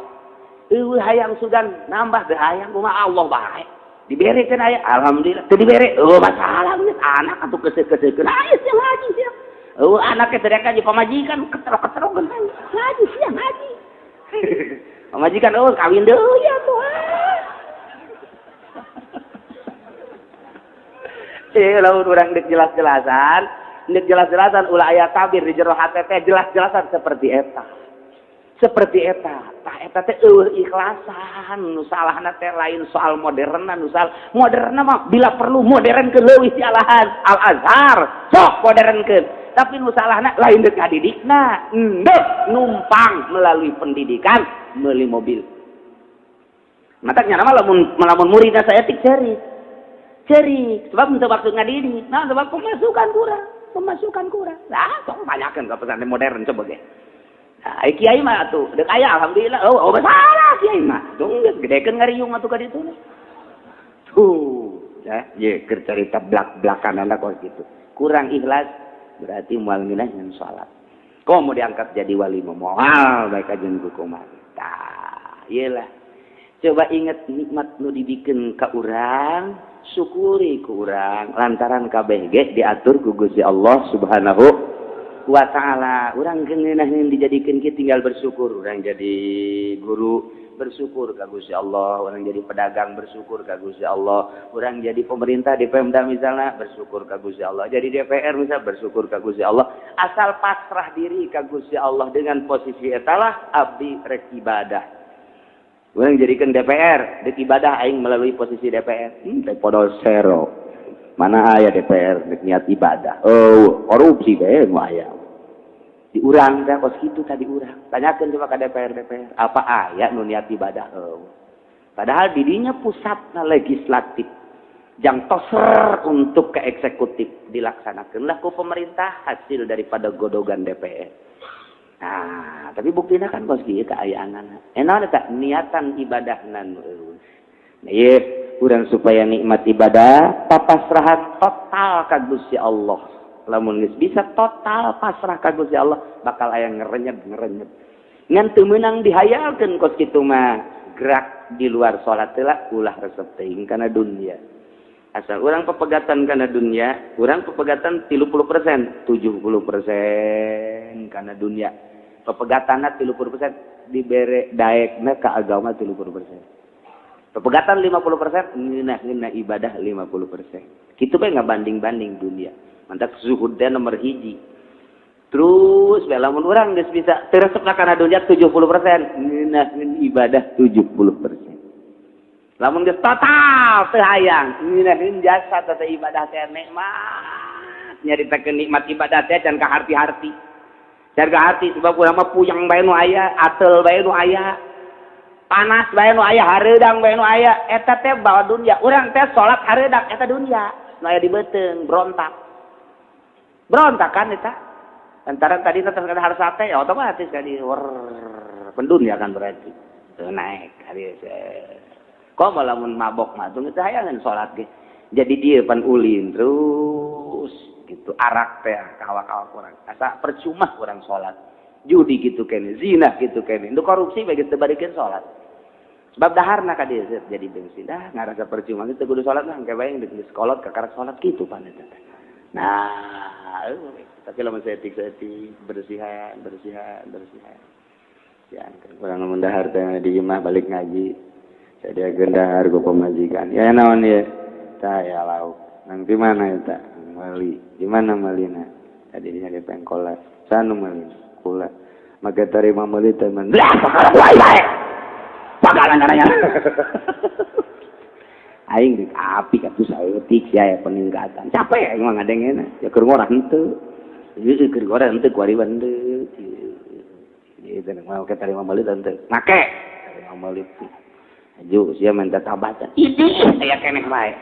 Eueuh hayang sugan nambah teu hayang kumaha Allah bae. Diberekeun aya alhamdulillah, teu dibere eueuh masalah geus anak atuh keuseuh-keuseuhkeun aya sia ngaji sia. Eueuh anak teh teriak aja pamajikan keterok-keterok ngaji sia ngaji. Pamajikan oh kawin deui ya tuh. Lamun urang deuk jelas-jelasan, ulah aya tabir di jero hate teh jelas-jelasan seperti eta. Seperti eta, tah eta teh eueuh ikhlasan, nu salahna teh lain soal moderna, nu salah moderna mah bila perlu modern ke leuwih ti Al Azhar, sok modernkeun. Tapi nu salahna lain deuk ngadidikna, endek numpang melalui pendidikan meuli mobil. Mataknya nama lamun muridna saeutik ceurik. Ceurik, sebab untuk waktu ngadidik, nah sebab pemasukan kurang. Nah, sok banyakeun ka pesantren modern coba ge. Nah, kiai mah atuh deuk aya alhamdulillah. Oh, masalah kiai mah. Tuh geus gedekeun ngariung atuh ka ditu. Tuh, ya, ye keur carita blak-blakanana kos kitu. Kurang ikhlas berarti moal ngeunah ngan salat. Kok mau diangkat jadi wali mah moal bae kajeun ku kumaha. Tah, ieu lah. Coba inget nikmat nu dibikeun ka urang, syukuri ku urang lantaran kabeh ge diatur ku Gusti Allah Subhanahu wa ta'ala. Urang ngeunah dijadikeun kieu tinggal bersyukur. Urang jadi guru bersyukur ka Gusti Allah, urang jadi pedagang bersyukur ka Gusti Allah, urang jadi pemerintah di Pemda misalnya bersyukur ka Gusti Allah, jadi DPR misalnya bersyukur ka Gusti Allah. Asal pasrah diri ka Gusti Allah dengan posisi etalah abdi rek ibadah. Urang jadikan DPR, dek ibadah aing melalui posisi DPR. Teh podol sero. Mana aya DPR dek niat ibadah. Oh, korupsi bae nu aya. Diurang teh kos kitu tadi urang. Tanyakeun coba ka DPR DPR, apa aya nu niat ibadah? Oh. Padahal didinya pusatna legislatif. Jang toser untuk ke eksekutif dilaksanakeunlah ku pemerintah hasil daripada godogan DPR. Nah, tapi buktinya kan kos kieu kaayaanana. Enak eta niatan ibadahna nu eueuh. Nah, ieu urang supaya nikmat ibadah papasrahan total ka Gusti Allah. Lamun geus bisa total pasrah ka Gusti Allah bakal aya ngerenyeb-ngerenyeb. Ngan teu meunang dihayalkeun kos kitu mah. Gerak di luar salat heula ulah resep teuing kana dunia. Asal urang pepegatan kana dunia, urang pepegatan 30%, 70% kana dunia. Pepegatanna 30% dibere daekna ka agama 30%. Pepegatan 50% ngeunah-ngeunah ibadah 50%. Kitu bae ngabanding-banding dunia. Mantap zuhud teh nomor hiji. Terus bae lamun urang geus bisa teu resep kana dunia 70%, ngeunah ibadah 70%. Lamun geus total teu hayang, ngeunaheun jasa teh ibadah teh nikmat. Nyaritakeun nikmat ibadah teh can ka harti-harti. Can ka harti sebab urang mah puyeng bae nu aya, atel bae nu aya. Panas bae nu aya, hareudang bae nu aya, eta teh bawa dunia. Urang teh salat hareudang eta dunia. Nu aya di beuteung berontak. Berontak kan eta. Antara tadi teh harus sate ya otomatis kan di pendunia kan berarti. Teu naik hari kok malah mun mabok mah tuh teu hayangan salat ge. Jadi dia pan ulin terus gitu arak teh kawak-kawak urang. Asa percuma urang salat. Judi gitu kene, zina gitu kene. Itu korupsi bae geus teu barikeun salat. Sebab daharna ka dieu jadi bensin. Dah ngarasa percuma geus teu kudu salat lah engke bae geus kolot kakara salat kitu pan eta. Nah, tapi lamun seetik-seetik bersihan, bersihan, bersihan. Ya, kurang lamun dahar teh di imah balik ngaji. Saya dahar ku pamajikan. Ya naon ieu? Tah ya lauk. Nang di mana eta? Mali. Di mana malina? Tadi di nyari pengkolan. Sanu malina? Kula. Maka tarima meuli teh men. Lah, bae bae. Pagalan caranya. Aing rek apik atuh saeutik sia aya peningkatan. Capek aing mah ngadengena. Ya keur ngorah henteu. Ieu keur ngorah henteu kuari henteu. Ieu teh mah ke tarima meuli henteu. Make tarima meuli. Aju sia minta tambah. Idih aya keneh bae.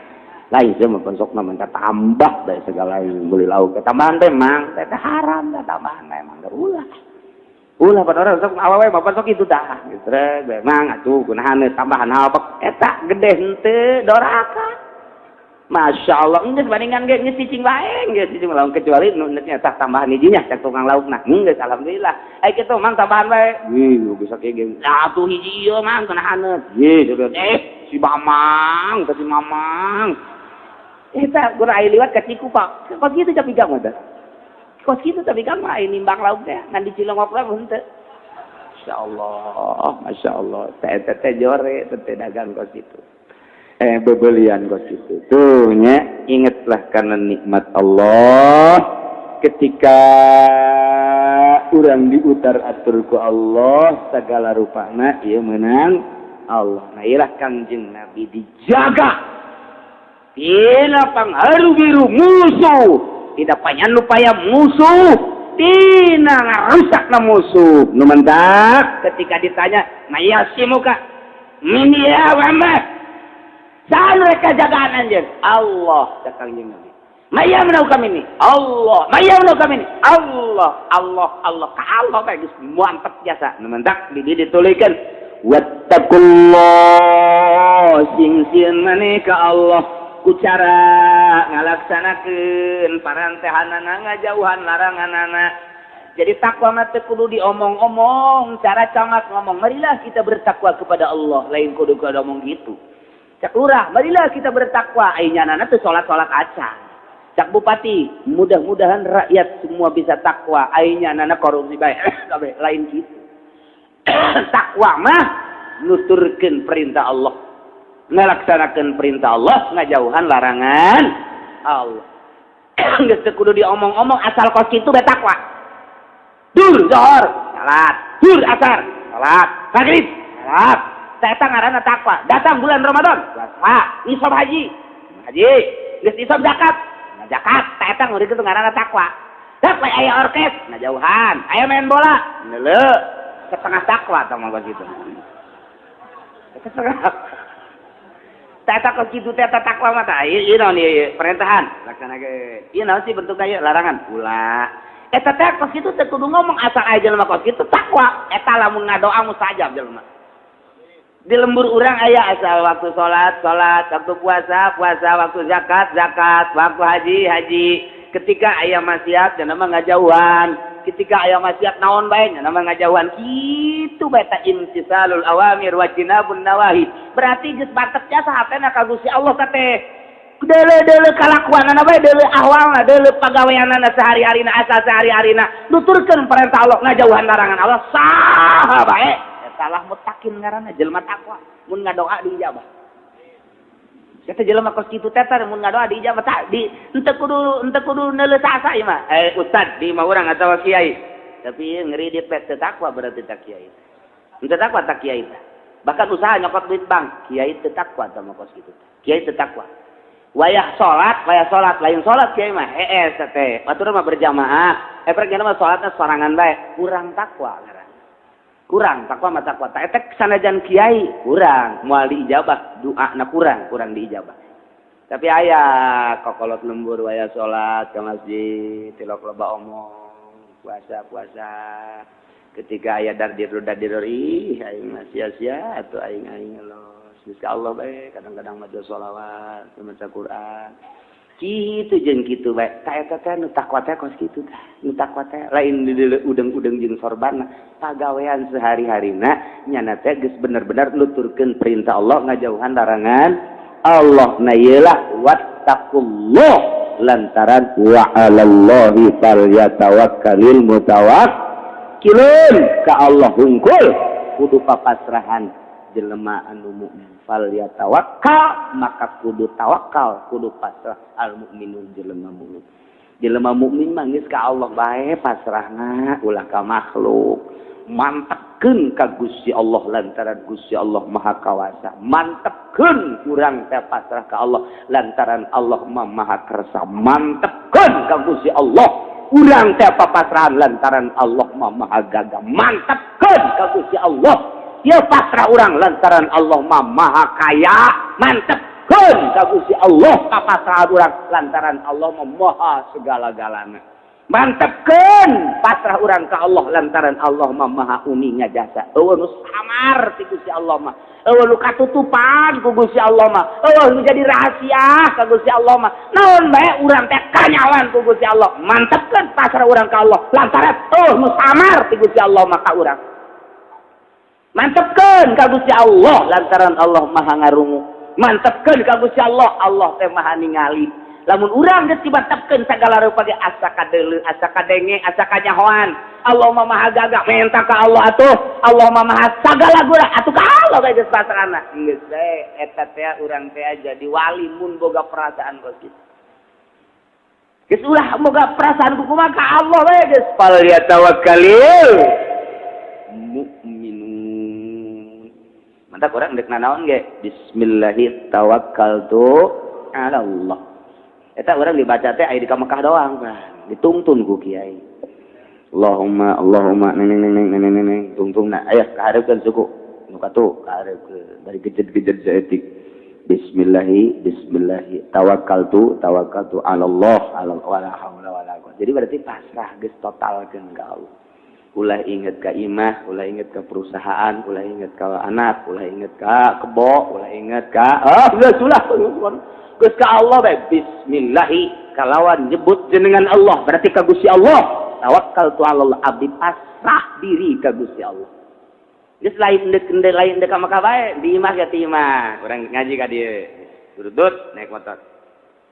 Lain sia mah pensokna minta tambah dari segala beli lauk. Tambahan teh mang teh haram teh tambahan emang ulah. Ulah pada orang sok awewe bapak sok itu dah gitu memang atuh gunahan tambahan apa eta gede henteu doraka. Masya Allah geus bandingan ge geus cicing bae geus cicing lauk kecuali nu nya tambahan hijinya cek tukang laukna geus alhamdulillah ai kitu mang tambahan bae ieu bisa kieu ge atuh hiji ieu mang gunahan ieu si Mamang teh si Mamang eta guna ai liwat ka Ciku Pak kos kitu tapi gak mah kos kitu tapi kan mah nimbang lauk teh ngan di Cilongok lah henteu. Masyaallah, masyaallah. Teh teh jore teh dagang kos kitu. Bebelian kos kitu. Tuh nya ingatlah karena nikmat Allah ketika urang diutar atur ku Allah segala rupana ieu meunang Allah. Nah ieu lah Kangjeng Nabi dijaga tina pangharu biru musuh. Tidak panyan lupaya musuh tina ngarusak na musuh nu mentak ketika ditanya mayasimuka min ya Muhammad saha mereka jagaan anjeun Allah cak Kangjeng Nabi mayamnau kami ini Allah mayamnau kami ini Allah Allah Allah ka Allah bae geus mantep jasa nu mentak di dieu ditulikeun wattaqullah sing sieun maneh ka Allah ku cara ngalaksanakeun parantehanana ngajauhan laranganana. Jadi takwa mah teu kudu diomong-omong, cara cangak ngomong, marilah kita bertakwa kepada Allah, lain kudu kudu omong gitu. Cak lurah, marilah kita bertakwa, ai nyanana teu salat-salat acan. Cak bupati, mudah-mudahan rakyat semua bisa takwa, ai nyanana korupsi bae, kabeh lain gitu. Takwa mah nuturkeun perintah Allah. Ngelaksanakan perintah Allah, ngajauhan larangan Allah. Geus teu kudu diomong-omong asal kos kitu bae takwa. Dur zuhur, salat, dur asar, salat, maghrib, salat. Eta ngaranna takwa. Datang bulan Ramadan, puasa, nisab haji, haji, geus nisab zakat, zakat. Eta ngeureun kitu ngaranna takwa. Dak aya orkes, ngajauhan, aya main bola, neuleu, setengah takwa tah mah kitu. Setengah. Teta kos kitu teta takwa mah tah ieu naon ieu perintahan laksanakeun. Ieu naon sih bentukna ieu larangan ulah. Eta teh kos kitu teh kudu ngomong asal aya jelema kos kitu takwa. Eta lamun ngadoa mustajab jelema. Di lembur urang aya asal waktu salat salat, waktu puasa puasa, waktu zakat zakat, waktu haji haji. Ketika aya maksiat cenah mah ngajauhan. Ketika aya maksiat naon bae nya mah ngajauhan kitu bae ta imtisalul awamir wa jinabun nawahi. Berarti geus batet jasa hatena ka Gusti Allah teh. Deuleu-deuleu kalakuanana bae, deuleu ahwalna, deuleu pagaweanana sehari-harina, asal sehari-harina nuturkeun perintah Allah, ngajauhan larangan Allah, saha bae. Eta lah mutakin ngaranna jelema takwa. Mun ngadoa diijabah. Eta jelema kos kitu teh mun ngadoa diijabah tak di henteu kudu neuleuh sasa ieu mah. Ustad di mah urang atawa kiai. Tapi ngeri teh teu takwa berarti tak kiai. Henteu takwa tak kiai teh. Bahkan usaha nyokot duit bank, kiai teu takwa tah mah kos kitu teh. Kiai teu takwa. Wayah salat lain salat kiai mah hees teh. Batur mah berjamaah. Prek mah salatna sorangan bae, kurang takwa ngaranna. Kurang takwa mah takwa. Ta eta sanajan kiai kurang moal diijabah, doana kurang diijabah. Tapi aya kokolot lembur waya salat ke masjid, tilok loba omong, puasa-puasa. Ketika aya dardir ih aing mah sia-sia atuh aing los. Geus ka Allah bae kadang-kadang maca sholawat, maca Quran. Kitu jeung kitu bae. Ta eta teh nu takwa teh kos kitu tah. Nu takwa teh lain di udeng-udeng jeung sorbanna, pagawean sehari-harina nyana teh geus bener-bener nuturkeun perintah Allah, ngajauhan larangan Allah. Na ieu lah wattaqullah lantaran wa 'alallahi falyatawakkalul mutawakkilun. Ka Allah hungkul kudu papasrahan jelema anu mukmin. Falyatawakkal maka kudu tawakal, kudu pasrah al mukminun jelema mukmin. Jelema mukmin mah geus ka Allah bae pasrahna, ulah ka makhluk. Mantepkeun ka Gusti Allah lantaran Gusti Allah Maha Kawasa. Mantepkeun urang teh pasrah ka Allah lantaran Allah Maha Kersa. Mantepkeun ka Gusti Allah urang teh papasrahan lantaran Allah Maha Gagah. Mantepkeun ka Gusti Allah ieu pasrah urang lantaran Allah Maha Kaya. Mantepkeun ka Gusti Allah papasrahan urang lantaran Allah Maha segala-galana. Mantepkeun pasrah urang ka Allah lantaran Allah mah Maha uninga jasa. Eueuh nu samar ti Gusti Allah mah. Eueuh nu katutupan ku Gusti Allah mah. Eueuh nu jadi rahasia ka Gusti Allah mah. Naon bae urang teh kanyawan ku Gusti Allah. Mantepkeun pasrah urang ka Allah lantaran eueuh nu samar ti Gusti Allah mah ka urang. Mantepkeun ka Gusti Allah lantaran Allah Maha ngarungu. Mantepkeun ka Gusti Allah, Allah teh Maha ningali. Lamun urang geus dimantepkeun sagala rupa ge asa kadeuleu, asa kadenge, asa kanyahoan. Allah mah Maha Gagah, menta ka Allah atuh. Allah mah Maha sagala gura, atuh ka Allah bae geus pasrahna. Geus bae eta teh urang teh jadi wali mun boga perasaan kos kitu. Geus ulah boga perasaan kumaha ka Allah bae geus. Fal yatawakkalil mu'minun. Mantap urang deuk nanaon ge? Bismillahi tawakkaltu ala Allah. Eta orang dibaca teh aya di Mekah doang, Bang. Ditungtun ku kiai. Allahumma Allahumma neng neng neng neng neng neng tungtungna. Aya kahareupeun suku. Nu katu kahareupeun bari gejed-gejed saeutik. Bismillahi bismillahi tawakkaltu tawakkaltu ala Allah ala wala haula wala quwwata. Jadi berarti pasrah geus totalkeun ka Allah. Ulah inget ka imah, ulah inget ka perusahaan, ulah inget ka anak, ulah inget ka kebo, ulah inget ka geus ulah geus ka Allah bae. Bismillahi kalawan nyebut jenengan Allah berarti ka Gusti Allah. Tawakkaltu ala Allah, abdi pasrah diri ka Gusti Allah. Geus lain deuk lain deuk ka Mekah bae, di imah ge ti imah. Urang ngaji ka dieu. Durudut naik motor.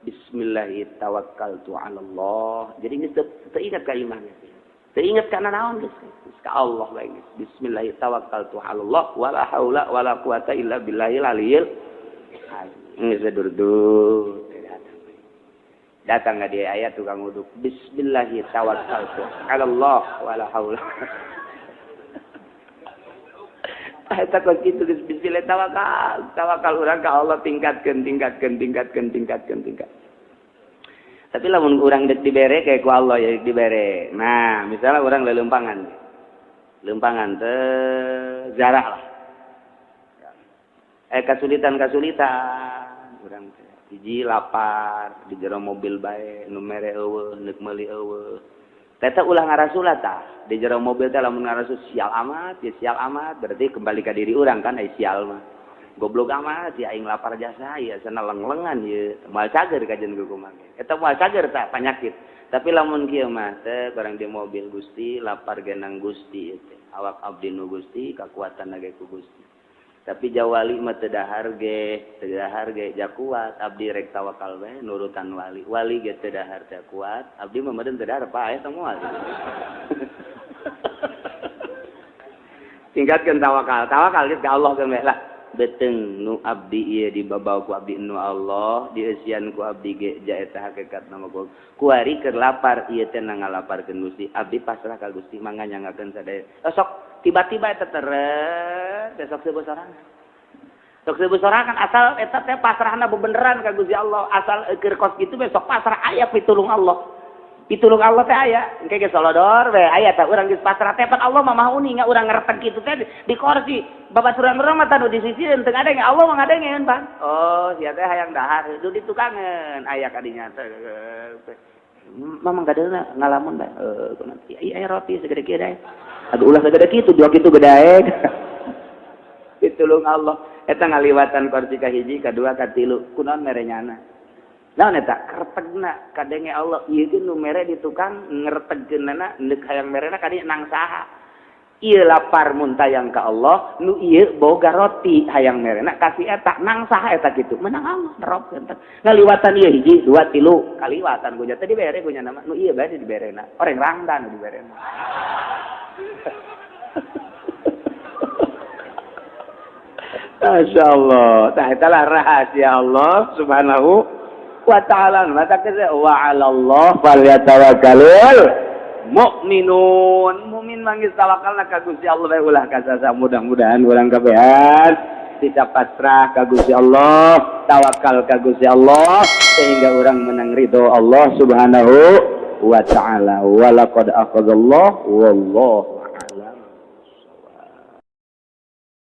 Bismillahi tawakkaltu ala Allah. Jadi geus teu ingat ka imah geus. Teu ingat ka naon geus. Geus ka Allah bae geus. Bismillahi tawakkaltu ala Allah wala haula wala quwata illa billahil aliyil azim. Geus durdut datang ka dia aya tukang uduk. Bismillahi tawakkaltu ala Allah wala haula. Eta kos kitu geus bismillah tawakal. Tawakal urang ka Allah tingkatkeun tingkatkeun tingkatkeun tingkatkeun tingkat. Tapi lamun urang deuk dibere kayak ku Allah ya dibere. Nah, misalnya urang lelempangan. Lempangan teh jarah lah. Kasulitan-kasulitan urang teh. Hiji lapar di jero mobil bae nu mere eueuh neuk meuli eueuh. Teta ulah ngarasula tah di jero mobil teh lamun ngarasul sial amat ya sial amat berarti kembali ka diri urang kan ai sial mah. Goblok amat ya aing lapar jasa ya sana leng-lengan ya moal cager kajian kumaha. Eta moal cager tah panyakit. Tapi lamun kieu mah teh barang di mobil Gusti lapar genang Gusti teh. Awak abdi nu Gusti kakuatan ge ku Gusti. Tapi jawali mah teu dahar ge, teu dahar ge ja kuat, abdi rek tawakal bae nurutan wali. Wali ge teu dahar teu kuat, abdi mah meureun teu dahar paeh teh moal. Tingkatkeun tawakal, tawakal geus ka Allah geus lah. Beteng nu abdi ieu dibabawa ku abdi nu Allah, dieusian ku abdi ge ja eta hakikat nama ku. Kuari keur lapar ieu teh ngalaparkeun Gusti, abdi pasrah ka Gusti mangga nyanggakeun sadaya. Sok tiba-tiba eta teret besok seueuh sorangan. Sok seueuh sorangan asal eta teh pasrahna bebeneran ka Gusti Allah, asal keur kos kitu besok pasrah aya pitulung Allah. Pitulung Allah teh aya, engke ge solodor we aya tah urang geus pasrah teh pan Allah mah Maha uninga urang ngereteg kitu teh di kursi. Babaturan urang mah tanu di sisieun teu ngadenge, Allah mah ngadengeun pan. Oh, sia teh hayang dahar, heueuh di tukangeun aya ka dinya teh. Mamang gadeuna ngalamun bae. Heuh, kunaon ieu aya roti segede kieu dae. Aduh ulah segede kitu, dua kitu gedaek. Pitulung Allah eta ngaliwatan kursi ka hiji, ka dua, ka tilu, kunaon mere nyana. Naon eta kertegna kadenge Allah ieu ge nu mere di tukang ngertegkeunana neuk hayang merena ka dieu nang saha. Ieu lapar mun tayang ka Allah, nu ieu boga roti hayang merena kasih eta nang saha eta kitu. Menang Allah nerobkeun teh. Ngaliwatan ieu hiji, dua, tilu, kaliwatan ku nya teh dibere ku nya mah nu ieu bae diberena. Oreng rangdan nu diberena. Masya Allah. Tah itulah rahasia Allah Subhanahu wa ta'ala. Mata kese wa 'ala Allah falyatawakkalul Mukminun, mukmin manggis tawakalna ka Gusti Allah bae, ulah ka saha. Mudah-mudahan urang kabehan tidak pasrah ka Gusti Allah, tawakal ka Gusti Allah, sehingga orang menang ridho Allah Subhanahu wa Ta'ala. Walaqad akhadallah wallahu